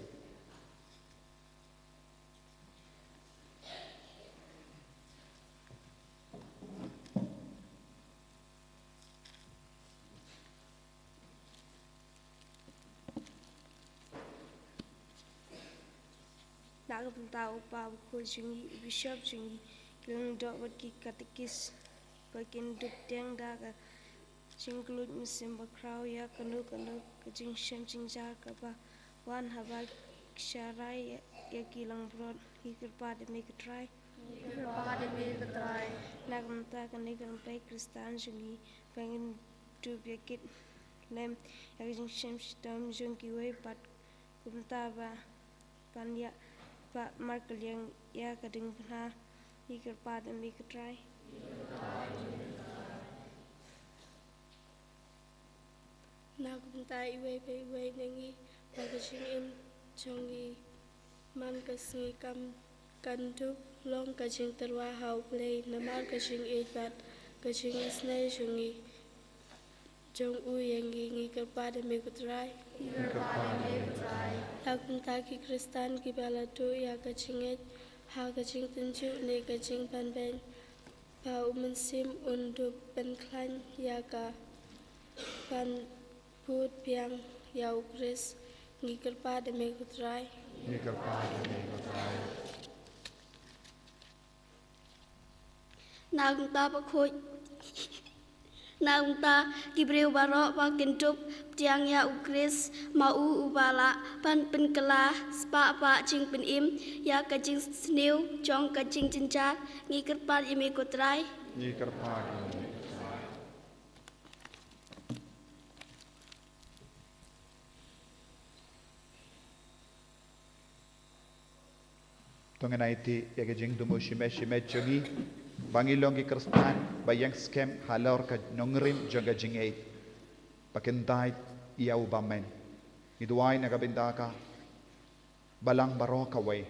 Na ka bynta U Kpa Bakhuid jong ngi, u Bishop jong ngi, ki lyngdoh bad ki katekist, ba kin dup pdiang da ka jingkylluid mynsiem bakhraw ïa kano kano ka jingshem jingjar kaba wan haba ki sharai ïa, ïa ki langbrot. Ngi kyrpad ïa me ko Trai. Ngi kyrpad ïa me ko Trai. Na ka bynta kane ka lynti Khristan jong ngi, ba ngin dup ïa kit lem ïa ka jingshem shitom jong kiwei pat kumta ba ban ïa ba markylliang ïa ka diengphna. Ngi kyrpad ïa me ko Trai. Na ka bynta iwei pa iwei na ngi, ba ka jingim jong ngi man ka sngi kam kan dup long ka jingtyrwa ha U Blei namar ka jingïeit bad ka jingisynei jong ngi, jong u ïa ngi. Ngi kyrpad ïa me ko Trai. Ngi kyrpad ïa me ko Trai. Na ka bynta ki Khristan kiba la duh ïa ka jingngeit ha ka jingtynjuh ne ka jingpynbeiñ, ba u Mynsiem un dup pynkhlaiñ ïa ka ban bud biang ïa U Khrist. Ngi kyrpad ïa me ko Trai. Ngi kyrpad ïa me ko Trai. Na ka bynta bakhuid, na ka bynta ki briew baroh ba kin dup pdiang ïa U Khrist, ma u uba lah ban pynkylla spah ba jingpynim ïa ka jingsniew jong ka jingjynjar. Ngi kyrpad ïa me ko Trai. Ngi kyrpad ïa me ko Trai. To ngin aiti ïa ka jingthmu shimet shimet jong ngi, ba ngi long ki Khristan ba ïeng skhem halor ka nongrim jong ka jingngeit, ba kin dait ïa u bymman. Ngi duwai na ka bynta ka balang baroh kawei,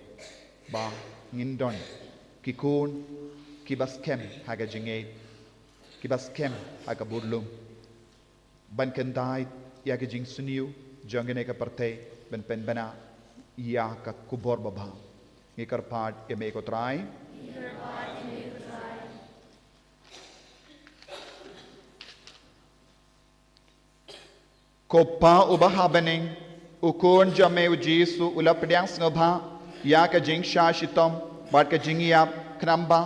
ba ngin don ki khun kiba skhem ha ka jingngeit, kiba skhem ha ka burlum, ban kyndait ïa ka jingsniew jong kane ka pyrthei, ban pynbna ïa ka khubor babha. Ngi kyrpad ïa me ko Trai. Ko Pa uba ha bneng, U Khun jong me U Jisu u la pdiang sngewbha ïa ka jingshah shitom bad ka jingïap, khnang ba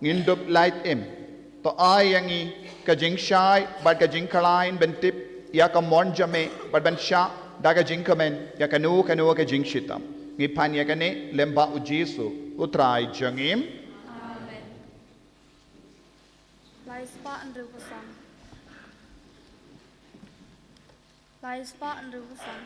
ngin dup lait im. To ai ïa ngi ka jingshai bad ka jingkhlaiñ ban tip ïa ka mon jong me bad ban shah da ka jingkmen ïa kano kano ka jingshitom. Ngi pan ïa kane lyngba U Jisu U Trai jong ngi. Amen. Lai spah hynriewphew san. Lai spah hynriewphew san.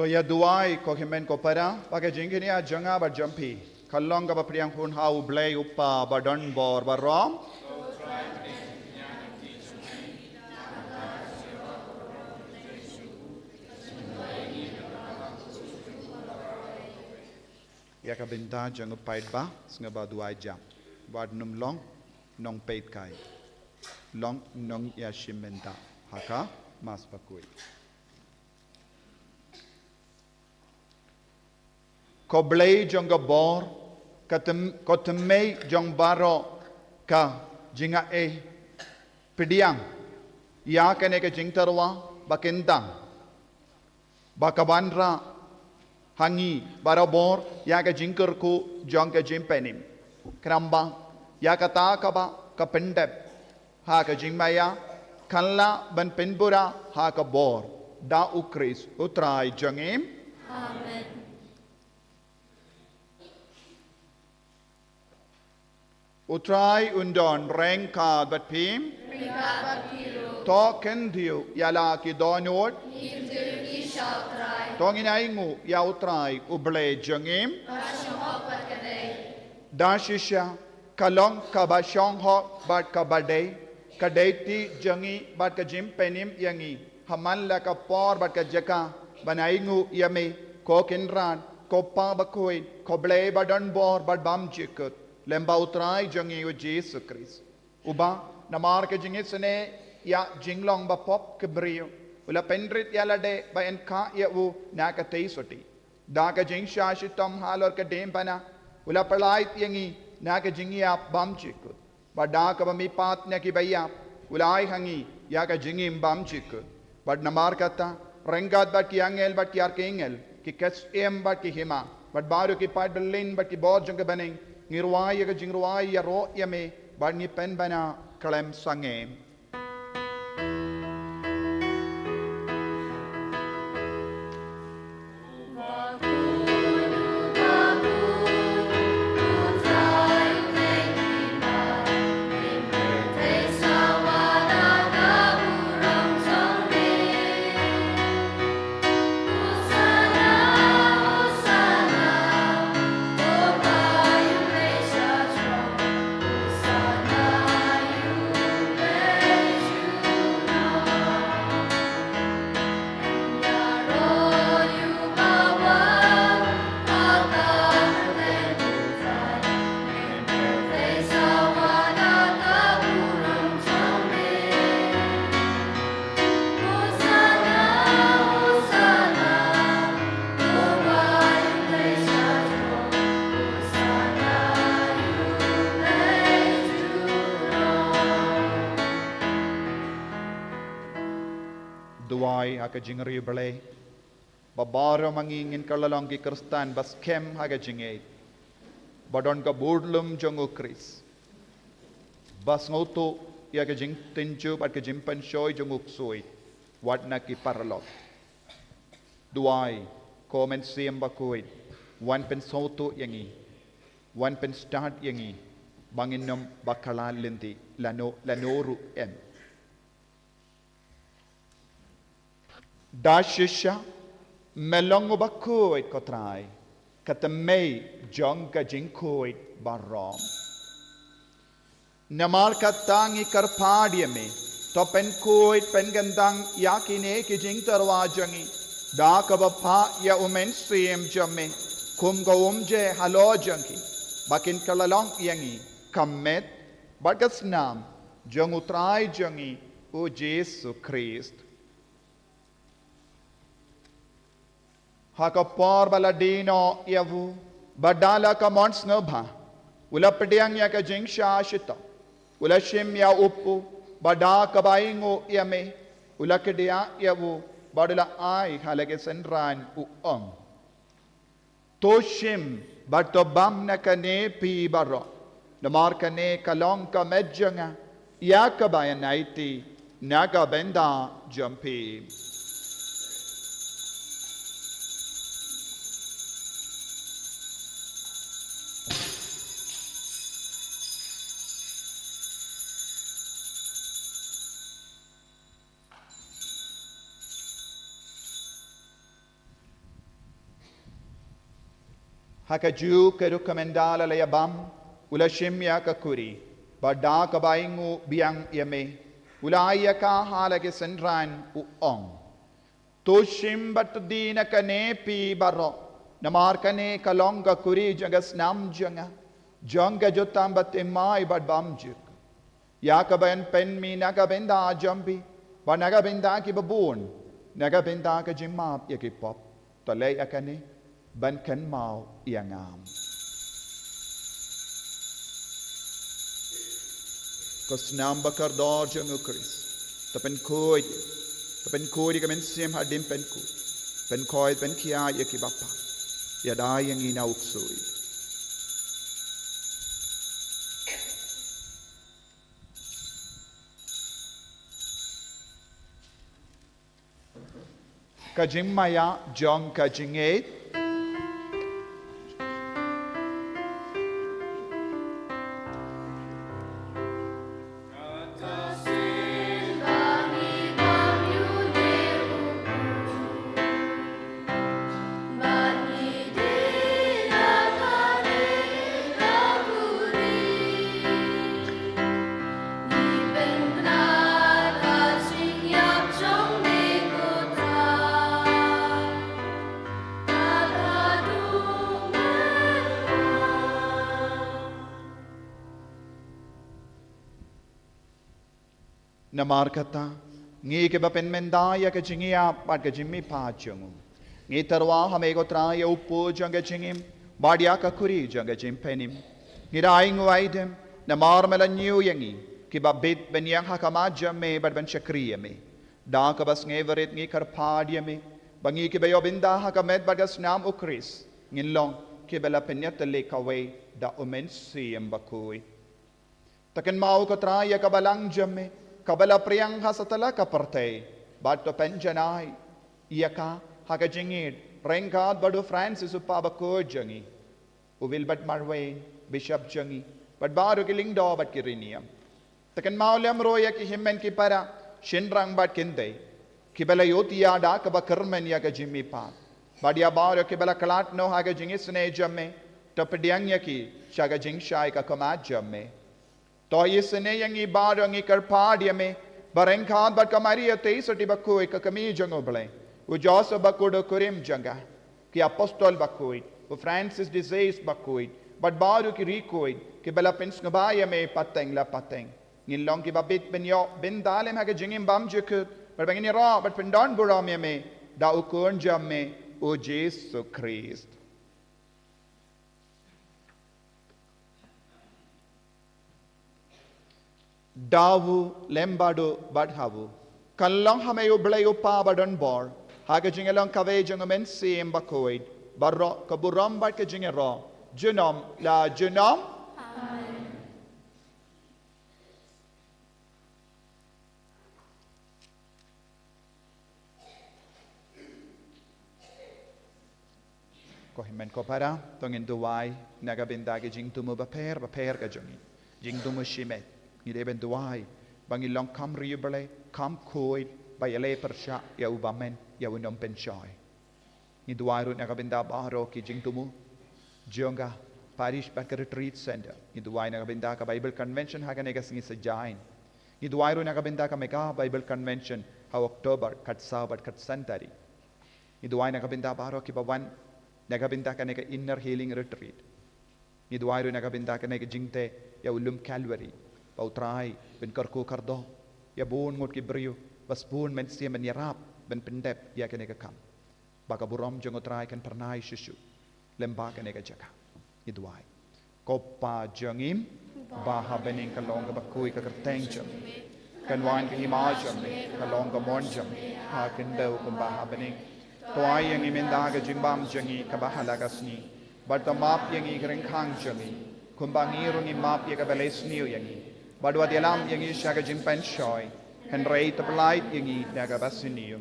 Ïa duwai ko hynmen ko para, ba ka jingkñia jong nga bad jong phi ka long kaba pdiang hun ha U Blei U Kpa badonbor baroh. Ïa ka bynta jong u paidbah, sngewbha duwai jam. Wat nym long nongpeitkai, long nongïashim bynta ha ka Mass bakhuid. Ko Blei jong ka bor, ka thm-, ko thymmei jong baroh ka jingaiei, pdiang ïa kane ka jingtyrwa ba kyntang, ba ka wanrah ha ngi barabor ïa ka jingkyrkhu jong ka jingpynim. Khnang ba ïa kata kaba ka pyndep ha ka jingmaïa kan lah ban pynbura ha ka bor, da U Khrist U Trai jong ngi. Amen. U Trai un don ryngkat bad phi. Ryngkat bad phi ruh. To khyndiat ïa la ki dohnud. Ngim ju ïohi sha U Trai. To ngin ainguh ïa U Trai U Blei jong ngi. Ka shong hok bad ka dei. Da shisha ka long kaba shong hok bad kaba dei, ka dei ti jong ngi bad ka jingpynim ïa ngi ha man la ka por bad ka jaka ban ainguh ïa me, ko Kynrad, ko Pa bakhuid, ko Blei badonbor bad bymjukut, lem bad U Trai jong ngi U Jisu Khrist. Uba namar ka jingisynei ïa jinglong bapop ka briew, u la pynrit ïa lade ba yn khah ïa u na ka tei sotti. Da ka jingshah shitom halor ka diengphna, u la pyllait ïa ngi na ka jingïap bymjukut. Bad da kaba mihpat na kiba ïap, u la ai ha ngi ïa ka jingim bymjukut. Bad namar kata, ryngkat bad ki angel bad ki arkangel, ki ksiem bad ki hima, bad baroh ki paidbah lin bad ki bor jong ka bneng, ngi rwai ïa ka jingrwai ïaroh ïa me, bad ngi pynbna khlem sangeh. Duwai ha ka jingriewblei ba baroh ma ngi ngin kylla long ki Khristan ba skhem ha ka jingngeit, ba don ka burlum jong U Khrist, ba sngewthuh ïa ka jingtynjuh bad ka jingpynshoi jong U Ksuid wat na ki paralok. Duwai, ko Mynsiem Bakhuid, wan pynsngewthuh ïa ngi, wan pynstad ïa ngi ba ngin nym bakla lynti lano lano ruh em. Da shisha me long uba khuid, ko Trai, ka thymmei jong ka jingkhuid baroh. Namar kata ngi kyrpad ïa me, to pynkhuid pynkyntang ïa kine ki jingtyrwa jong ngi da kaba phah ïa U Mynsiem jong me kum ka umje halor jong ki, ba kin kylla long ïa ngi ka met bad ka snam jong U Trai jong ngi U Jisu Khrist. Ha ka por ba la die noh ïa u, bad da la ka mon sngewbha, u la pdiang ïa ka jingshah shitom, u la shim ïa u kpu, bad da kaba ainguh ïa me, u la kdiah ïa u, bad u la ai ha la ki synran, u ong: To shim bad to bam na kane phi baroh, namar kane ka long ka met jong nga ïa kaba yn aiti na ka bynta jong phi. Ha kajuh ka rukom ynda la ïabam, u la shim ïa ka kuri, bad da kaba ainguh biang ïa me, u la ai ïa ka ha la ki synran, u ong: To shim bad to die na kane phi baroh, namar kane ka long ka kuri jong ka snam jong nga, jong ka jutang baptisma bad bymjukut. Ïa kaba yn pynmih na ka bynta jong phi, bad na ka bynta kiba bun, na ka bynta ka jingmap ïa ki pop. To leh ïa kane ban kynmaw ïa nga. Ka snam bakordor jong u Khrist. To pynkhuid, to pynkhuid ïa ka mynsiem hadien pynkhuid, pynkhuid, pynkhia ïa kiba pang. Ïada ïa ngi na u ksuid. Ka jingmaïa jong ka jingngeit. Namar kata, ngi kiba pynmynta ïa ka jingïap bad ka jingmihpat jong u, ngi tyrwa ha me ko Trai ïa u pud jong ka jingim bad ïa ka kuri jong ka jingpynim. Ngi da ainguh aidem namar me la ñiew ïa ngi kiba bit ban ïeng ha khmat jong me bad ban shakri ïa me. Da kaba sngewrit ngi kyrpad ïa me ba ngi kiba ïoh bynta ha ka met bad ka snam u Khrist ngin long kiba la pynïatylli kawei da u Mynsiem Bakhuid. To kynmaw ko Trai ïa ka balang jong me kaba la pdiang ha satlak ka pyrthei, bad to pynjanai ïa ka ha ka jingïeit ryngkat bad u Francis u Papa bakhuid jong ngi, u Wilbert Marwein, Bishop jong ngi, bad baroh ki lyngdoh bad ki riewniam. To kynmaw lem ruh ïa ki hynmen ki para, shynrang bad kynthei, kiba la ïohthiah da kaba kyrmen ïa ka jingmihpat, bad ïa baroh kiba la khlad noh ha ka jingisynei jong me. To pdiang ïa ki sha ka jingshai ka khmat jong me. To isynei ïa ngi baroh, ngi kyrpad ïa me ba ryngkat bad ka Maria Theisotti bakhuid, ka kmie jong u Blei, u Joseph bakhuid u kurim jong ka, ki apostol bakhuid, u Francis de Sales bakhuid, bad baroh ki riewkhuid kiba la pynsngewbha ïa me pateng la pateng, ngin long kiba bit ban ïoh bynta lem ha ka jingim bymjukut, bad ba ngin ïaroh bad pyndonburom ïa me da u Khun jong me, u Jisu Khrist. Da u lem bad u bad ha u, kan long ha me u Blei u Pa badonbor, ha ka jingïalong kawei jong u Mynsiem Bakhuid, baroh ka burom bad ka jingïaroh junom la junom. Amen. Ko hynmen ko para, to ngin duwai na ka bynta ki jingthmu bapher bapher ka jong ngi. Jingthmu shimet, ngi dei ban duwai ba ngin long kham riewblei, kham khuid, ba ïaleh pyrshah ïa u bymmen, ïa u nongpynshoi. Ngi duwai ruh na ka bynta baroh ki jingthmu jong ka parish bad ka retreat center. Ngi duwai na ka bynta ka Bible convention ha kane ka sngi sajan. Ngi duwai ruh na ka bynta ka mega Bible convention ha October khatsaw bad khatsan tarik. Ngi duwai na ka bynta baroh kiba wan na ka bynta kane ka inner healing retreat. Ngi duwai ruh na ka bynta kane ka jingteh ïa u lum Calvary, ba u Trai un kyrkhu kyrdoh ïa bun ngut ki briew, ba shibun mynsiem ban ïarap ban pyndep ïa kane ka kam, ba ka burom jong u Trai kan phyrnai shuh shuh lem bad kane ka jaka. Ngi duwai. Ko Pa jong ngi ba ha bneng, ka long kaba khuid ka kyrteng jong me. Kan wan ka hima jong me, ka long ka mon jong me ha khyndew kumba ha bneng. To ai ïa ngi mynta ka jingbam jong ngi kaba ha la ka sngi. Bad to map ïa ngi ki ryngkhang jong ngi, kumba ngi ruh ngi map ïa kiba leh sniew ïa ngi. Bad wat ïalam ïa ngi sha ka jingpynshoi, hynrei to pyllait ïa ngi na kaba sniew.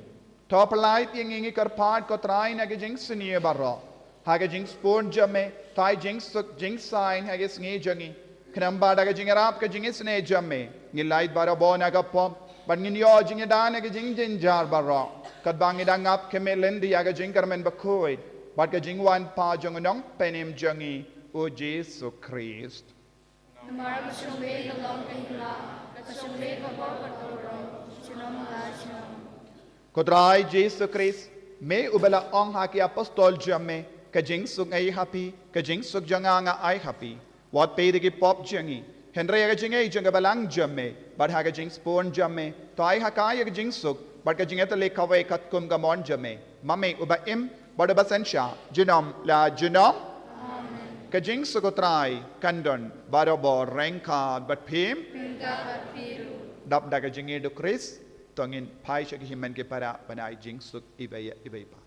To pyllait ïa ngi, ngi kyrpad ko Trai, na ka jingsniew baroh, ha ka jingsheptieng jong me, to ai jingsuk jingsaiñ ha ka sngi jong ngi. Khnang ba da ka jingïarap ka jingisynei jong me, ngin lait barabor na ka pop, bad ngin ïoh jingïada na ka jingjynjar baroh, katba ngi dang ap khmih lynti ïa ka jingkyrmen bakhuid. Bad ka jingwan pat jong u Nongpynim jong ngi, u Jisu Khrist. Namar ka jong me ka long ka hima, ka jong me ka bor ka burom, junom la junom. Ko Trai Jisu Khrist, me uba la ong ha ki apostol jong me, ka jingsuk nga ai ha phi, ka jingsuk jong nga nga ai ha phi. Wat peit ïa ki pop jong ngi, hynrei ïa ka jingaiei jong ka balang jong me, bad ha ka jingsbun jong me, to ai ha ka ïa ka jingsuk, bad ka jingïatylli kawei katkum ka mon jong me. Ma me uba im, bad uba synshar, junom la junom. Amen. Ka jingsuk u Trai kan don barabor ryngkat bad phim. Ryngkat bad phi ruh. Dap da ka jingïeit u Khrist, to ngin phai sha ki hynmen ki para ban ai jingsuk iwei ïa iwei pat.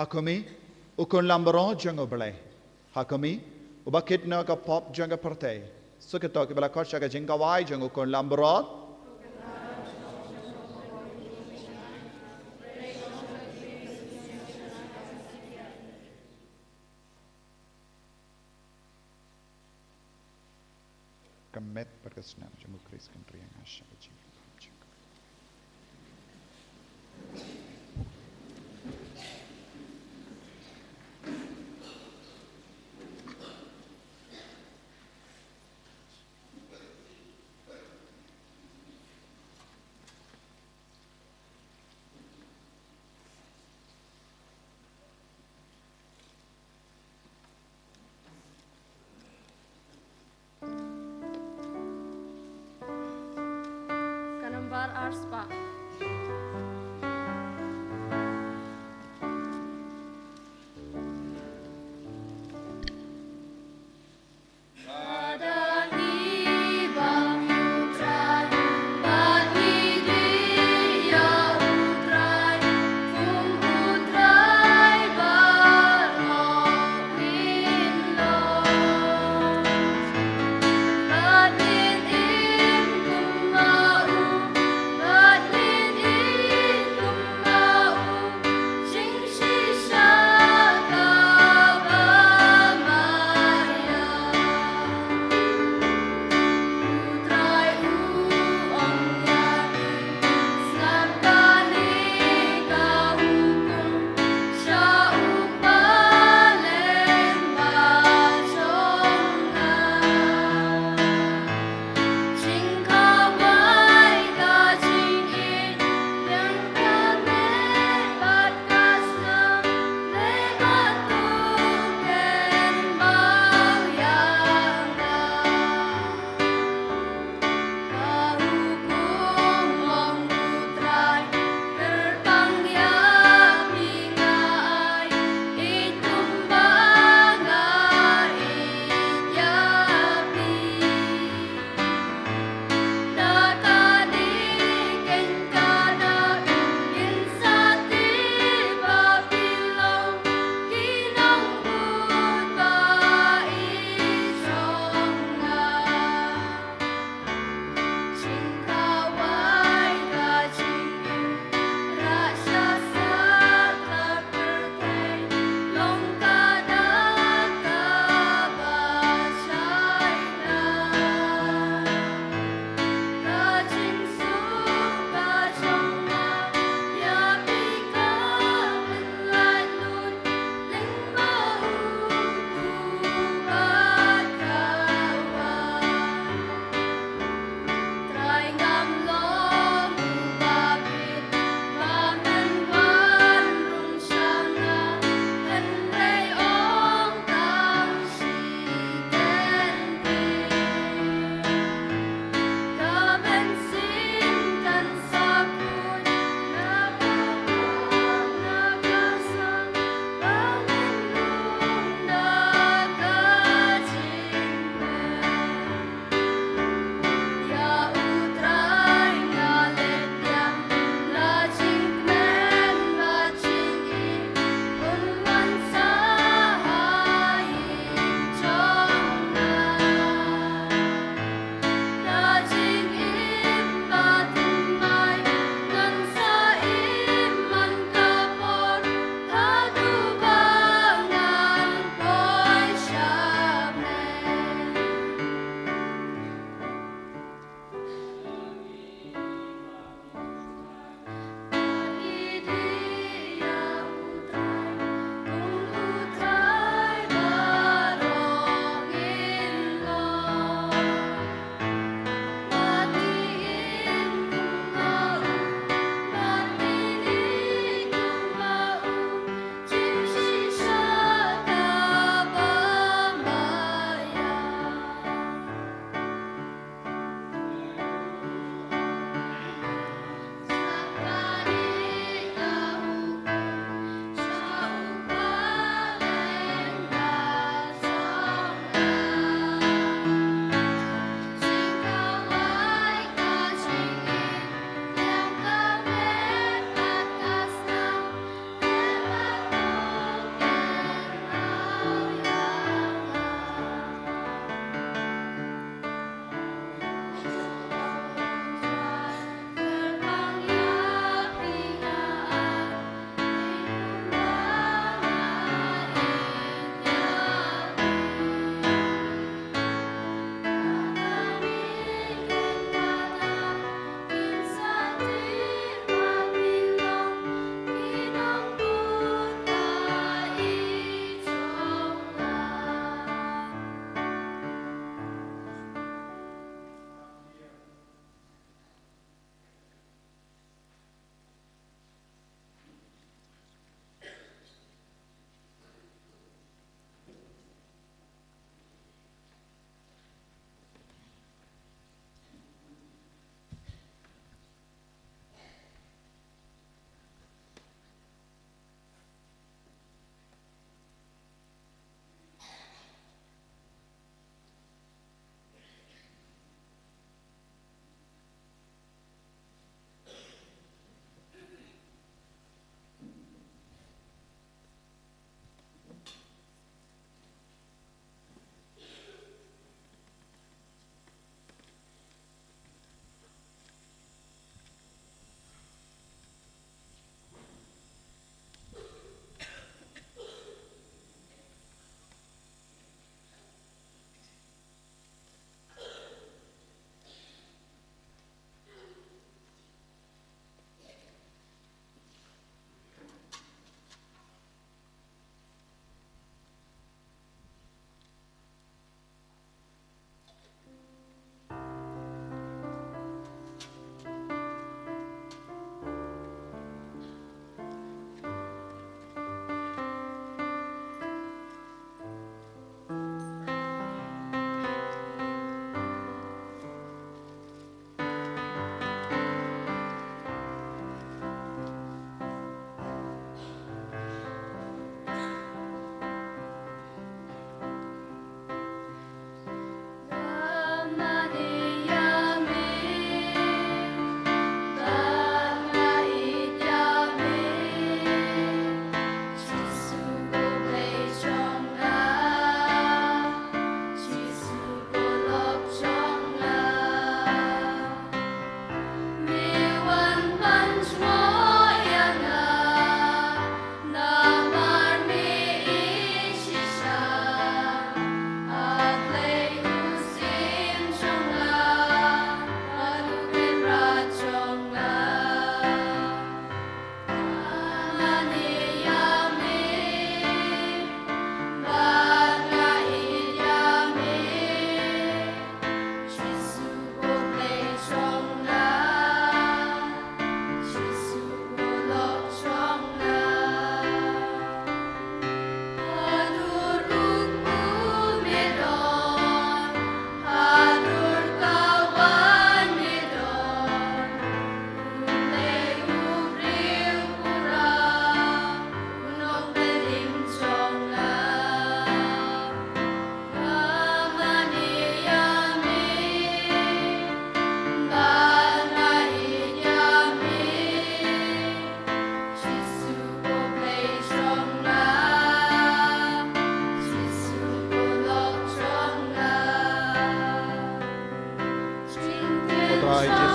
Ha khmih, u khun lambaroh jong U Blei. Ha khmih, uba kit noh ïa ka pop jong ka pyrthei. Suk ïa to kiba la khot sha ka jingkhawai jong u khun lambaroh. Ka met bad ka snam jong u Khrist kan riang ha sha ka jingim. Ka nambar ar spah.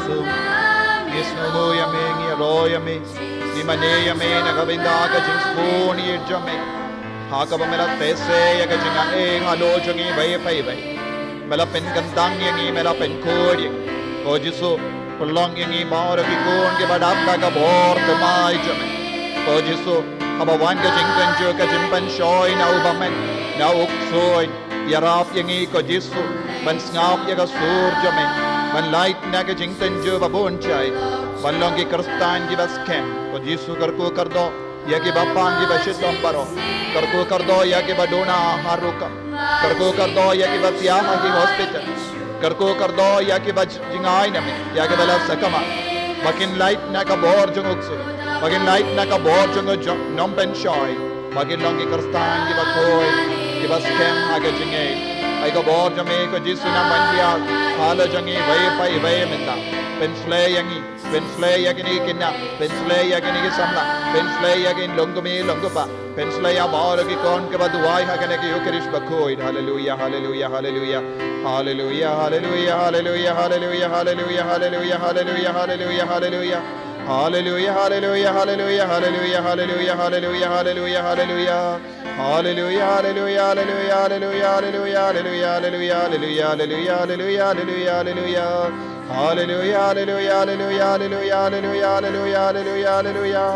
Ngi sngewnguh ïa me, ngi ïaroh ïa me, ngi mane ïa me na ka bynta ka jingsngewbha jong me. Ha kaba me la teh se ïa ka jingaiei halor jong ngi iwei pa iwei. Me la pynkyntang ïa ngi, me la pynkhuid ïa ngi. Ko Jisu, pynlong ïa ngi baroh ki khun kiba dap da ka bor thymmai jong me. Ko Jisu, haba wan ka jingtynjuh, ka jingpynshoi na u bymman, na u ksuid, ïarap ïa ngi ko Jisu ban sngap ïa ka sur jong me, ban lait na ka jingtynjuh ba bun jait, ban long ki Khristan kiba skhem. Ko Jisu, kyrkhu kyrdoh ïa kiba pang, kiba shitom baroh. Kyrkhu kyrdoh ïa kiba duna ha rukom. Kyrkhu kyrdoh ïa kiba thiah ha ki hospital. Kyrkhu kyrdoh ïa kiba jngai na me, ïa kiba la sakma, ba kin lait na ka bor jong u ksuid, ba kin lait na ka bor jong u nongpynshoi, ba kin long ki Khristan kiba khuid, kiba skhem ha ka jingngeit. Ai ka bor jong me ko Jisu nang ban thiah halor jong ngi iwei pa iwei mynta. Pynshlei ïa ngi, pynshlei ïa kine ki khynnah, pynshlei ïa kine ki samla, pynshlei ïa ki longkmie longkpa, pynshlei ïa baroh ki khun kiba duwai ha kane ka Ïukharist bakhuid. Haleluia, haleluia, haleluia. Haleluia, haleluia, haleluia, haleluia, haleluia, haleluia, haleluia, haleluia, haleluia. Haleluia, haleluia, haleluia, haleluia, haleluia, haleluia, haleluia. Haleluia, haleluia, haleluia, haleluia, haleluia, haleluia, haleluia, haleluia, haleluia, haleluia. Haleluia, haleluia, haleluia, haleluia, haleluia, haleluia, haleluia, haleluia.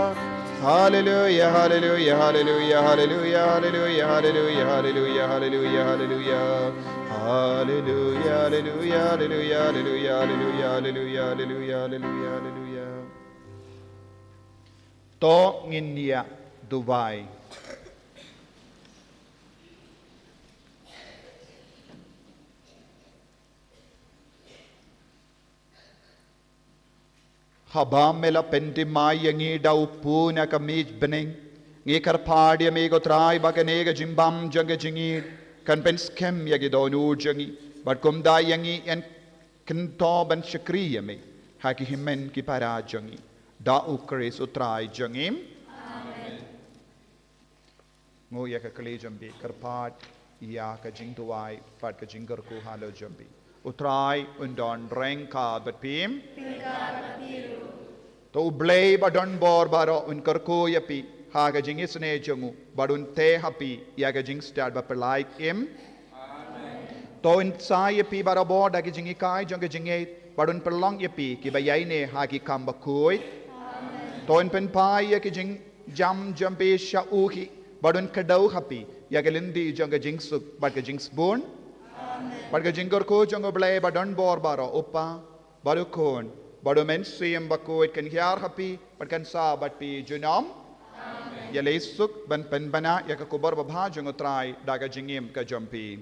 Haleluia, haleluia, haleluia, haleluia, haleluia, haleluia, haleluia, haleluia, haleluia. Haleluia, haleluia, haleluia, haleluia, haleluia, haleluia, haleluia, haleluia, haleluia. To ngin ïa duwai. Haba me la pynthymmai ïa ngi da u Khun ha ka miej bneng, ngi kyrpad ïa me ko Trai ba kane ka jingbam jong ka jingïeit kan pynskhem ïa ki dohnud jong ngi, bad kumta ïa ngi yn kyntoh ban shakri ïa me ha ki hynmen ki para jong ngi. Da u Khrist u Trai jong ngi. Amen. Nguh ïa ka kli jong phi, kyrpad ïa ka jingduwai bad ka jingkyrkhu halor jong phi. U Trai un don ryngkat bad phi. To U Blei ba don bor baroh un kyrkhu ïa phi ha ka jingisynei jong u, bad un teh ha phi ïa ka jingstad baphyllaïp im. To un sa ïa phi barabor da ki jinghikai jong ka jingngeit, bad un pynlong ïa phi kiba ïaineh ha ki kam bakhuid. To un pynphai ïa ki jing jam jong phi sha u hi, bad un kdew ha phi ïa ka lynti jong ka jingsuk bad ka jingsbun. Amen. Bad ka jingkyrkhu jong U Blei ba don bor baroh, U Kpa, bad U Khun, bad U Mynsiem Bakhuid kan hiar ha phi bad kan sah bad phi junom. Amen. Ïaleh suk ban pynbna ïa ka khubor babha jong U Trai da ka jingim ka jong phi.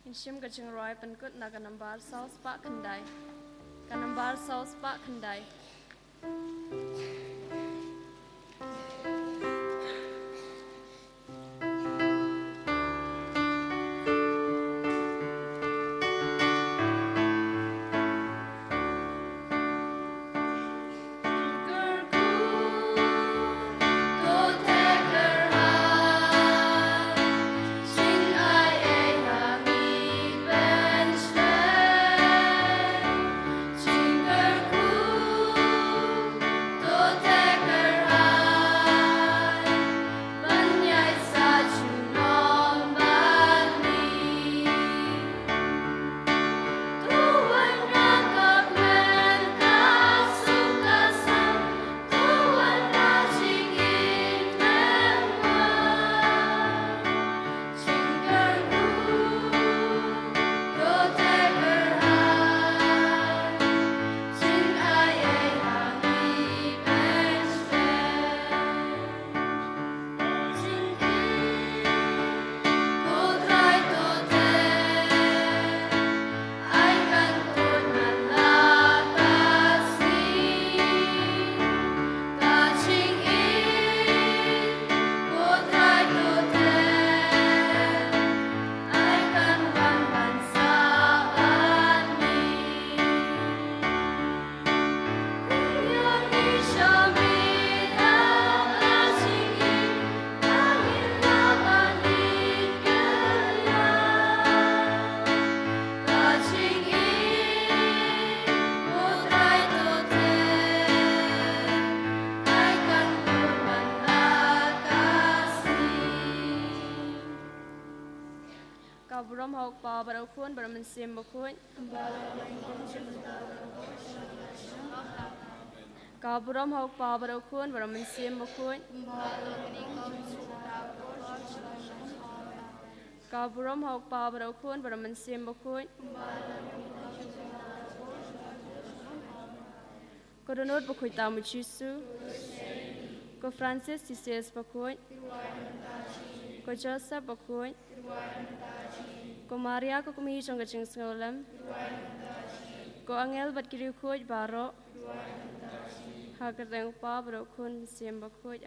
Ngin shim ka jingrwai pynkut na ka nambar saw spah khyndai. Ka nambar saw spah khyndai. Ka burom ha u Kpa bad u Khun bad u Mynsiem Bakhuid. Ka burom ha u Kpa bad u Khun bad u Mynsiem Bakhuid. Ka burom ha u Kpa bad u Khun bad u Mynsiem Bakhuid. Ko Donald Bakhuid Tam u Jisu. Ko Francis Xavier Bakhuid. Ko Joseph Bakhuid. Ko Maria, ko Kmie jong ka jingsngewlem. Ko angel bad ki riewkhuid baroh. Ha ka kyrteng u Kpa bad u Khun, Mynsiem Bakhuid.